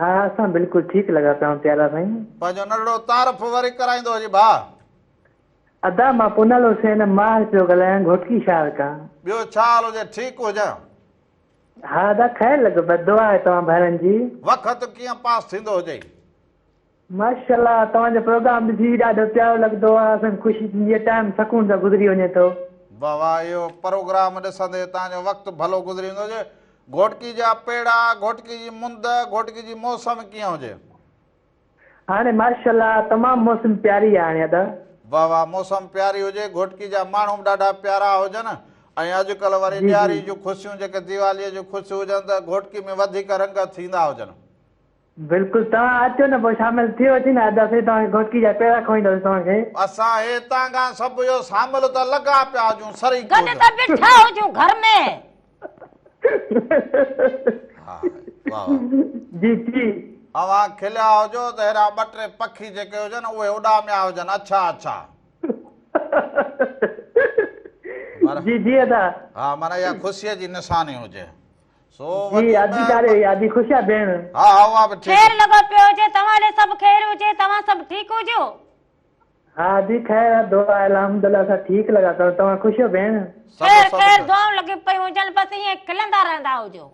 ها اسان بلڪل ٺيڪ لڳا پيا آهيون پيارا سائين. پنهنجو ننڍڙو تعارف وري ڪرائيندو هجي ڀاء. ادا مان پنهل حسين ماهر پيو ڳالهايان گهوٽڪي شهر کان. ٻيو ڇا حال هجي ٺيڪ هجين. ها ادا خير لڳو پيو دعا آهي توهان ڀائرن جي. وقت ڪيئن پاس ٿيندو هجئي. ماشاءالله توهان جو پروگرام ڏسي ڏاڍو پيارو لڳندو آهي اسان کي خوشي ٿيندي آهي ٽائيم سڪون سان گذري وڃي ٿو. واه واه اهو پروگرام ڏسندي توهان جو وقت ڀلو گذري ويندو هجي. گهوٽڪي جا پيڙا، گهوٽڪي جي مند، گهوٽڪي جي موسم ڪيئن هجي. هاڻي ماشاءالله تمام موسم پياري آهي هاڻي ادا. واه واه موسم پياري هجي گهوٽڪي جا ماڻهو به ڏاڍا پيارا هجن ۽ اڄڪلهه وري جي ڏياري جي. جون خوشيون جيڪي ديواليء جون خوشيون هجن ته گهوٽڪي ۾ وڌيڪ رنگ ٿيندا هجن. بلڪل توهان اچو نه پوء شامل ٿيو اچي نه ادا سائين توهان کي گهوٽڪي جا پيڙا کوائينداسين توهان کي. اسان هتان کان سڀ اهو شامل ته لڳا پيا هجون شريڪ گڏ هجون. ته بيٺا هجون گهر ۾. ها واه واه. جي جي. اوهان کليا هجو ته هيڏانهن ٻه ٽي پکي جيڪي هجن اهي اڏاميا هجن اڇا اڇا. جي جي ادا. ها معنيٰ اها خوشيء جي نشاني هجي. سو جي وڏي ادي ڪاڏي وئي ادي خوش آ ڀيڻ. ها ها اها به ٺيڪ. خير لڳو پيو هجي توهان ڏي سڀ خير هجي توهان سڀ ٺيڪ هجو. ها ادي خير آ دعا آهي الحمدلله اسان ٺيڪ لڳا پيا آهيون توهان خوش آهيو ڀيڻ. خير خير دعائون لڳيون پيون هجن بس ائين کلندا رهندا هجو.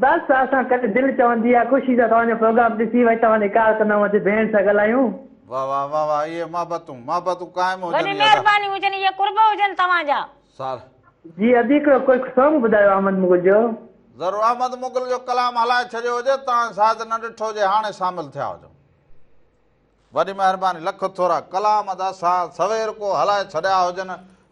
بس اسان ڪڏهن دل چوندي آ خوشي سان توهان جو پروگرام ڏسي وري توهان ڏي ڪال ڪندا آهيون اچ ڀيڻ سان ڳالهايون. واه واه واه واه اهي محبتون محبتون قائم هجن وڏي ادا. مهرباني هجن اهي قرب هجن توهان جا. سال. جي ادي هڪڙو ڪوئي سونگ ٻڌايو احمد مغل جو. ضرور احمد مغل جو ڪلام هلائي ڇڏيو هجي توهان شايد نه ڏٺو هجي هاڻي شامل ٿيا هجو. وڏي مهرباني لک ٿورا ڪلام ته اسان سوير ڪو هلائي ڇڏيا هجن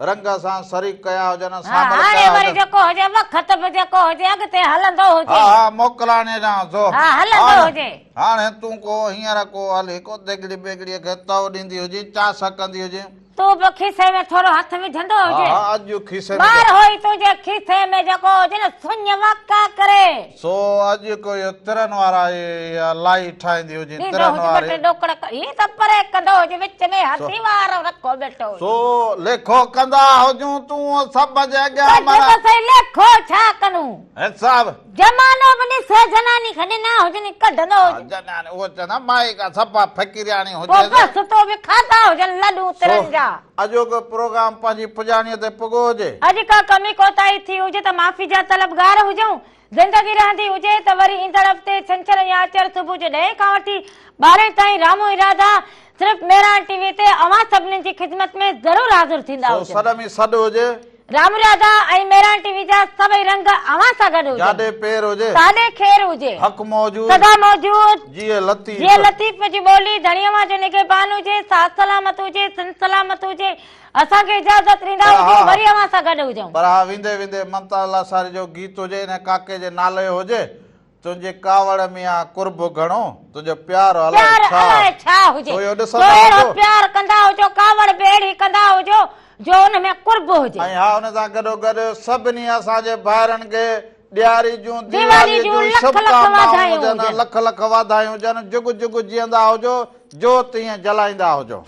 رنگ سان شريڪ ڪيا هجن ها شامل هاڻي ڪيا وري هجن. جيڪو هجي وقت به جيڪو هجي اڳتي هلندو ها هجي. ها موڪلاڻي ڏانهن سو ها هلندو هاڻي هجي. هاڻي تون ڪو هينئر ڪو هلي ڪو ديڳڙي بيڳڙي کي تئو ڏيندي هجين چاس ڪندي هجين. تون به کيسي ۾ ٿورو هٿ وجهندو هجين. ها ها اڄ کيسي ۾. ٻار هوئي تنهنجي کيسي ۾ جيڪو هجي نه سڃ واڪا ڪري. سو اڄ ڪو اهو ترن وارا اها لائي ٺاهيندي هجين ڏيندو ترن هجي ٻه واري. ٽي ڏوڪڙ هي ته پري ڪندو هجي وچ ۾ هٿي وارو رکو ويٺو هجي. سو ليکو ڪندا هجون تون سڀ جي اڳيان ڪڍ معنيٰ. ته سهي ليکو ڇا ڪندون. حساب. زمانو به ڏسي زناني کي ڏنا هجن ڪڍندو هجي. زناني اهو چوندا مائي ڪا صفا فقيرياڻي هجي. پوء بس تو به کاڌا هجن لڏون ترن جا. اڄوڪو پروگرام پنهنجي پڄاڻيء تي پڳو هجي. اڄ ڪا ڪمي ڪوتاهي ٿي هجي ته معافي جا طلبگار هجون. زندگي رهندي هجي ته وري ايندڙ هفتي ڇنڇر يا آچر صبح جو ڏهين کان وٺي ٻارهين تائين رامو ۽ راڌا صرف مهراڻ ٽي وي تي اوهان سڀني جي خدمت ۾ ضرور حاضر ٿيندا سو هجن. سڏ ۾ سڏ هجي. رام راڌا ۽ مهراڻ ٽي وي جا سڀئي رنگ اوهان سان گڏ هجن. جاڏي پير هجي. تاڏي خير هجي. حق موجود. سدا موجود. جيئي لطيف. جيئي لطيف جي ٻولي ڌڻي اوهان جو نگهبان هجي، ساٿ سلامت هجي، سنڌ سلامت هجي. اسان کي اجازت ڏيندا هجو وري اوهان سان گڏ هجون. پر ها ويندي ويندي ممتاز لاشاري جو گيت هجي ان ڪاڪي جي نالي هجي تنهنجي ڪاوڙ ۾ آ قرب گهڻو، تنهنجو پيار الائي پيار ڇا. الائي ڇا هجي. سو اهو جو ڏسندا اهڙو هجو. پيار ڪندا هجو، ڪاوڙ به اهڙي ڪندا هجو جو ان ۾ قرب هجي. ۽ ها ان سان گڏوگڏ سڀني اسان جي ڀائرن کي ڏياري جون ديوالي ديوالي جون جون لک لک شڀڪامنائون واڌايون هجن، هجن. لک لک واڌايون هجن، جڳ جڳ جيئندا هجو، جوت ائين جلائيندا هجو.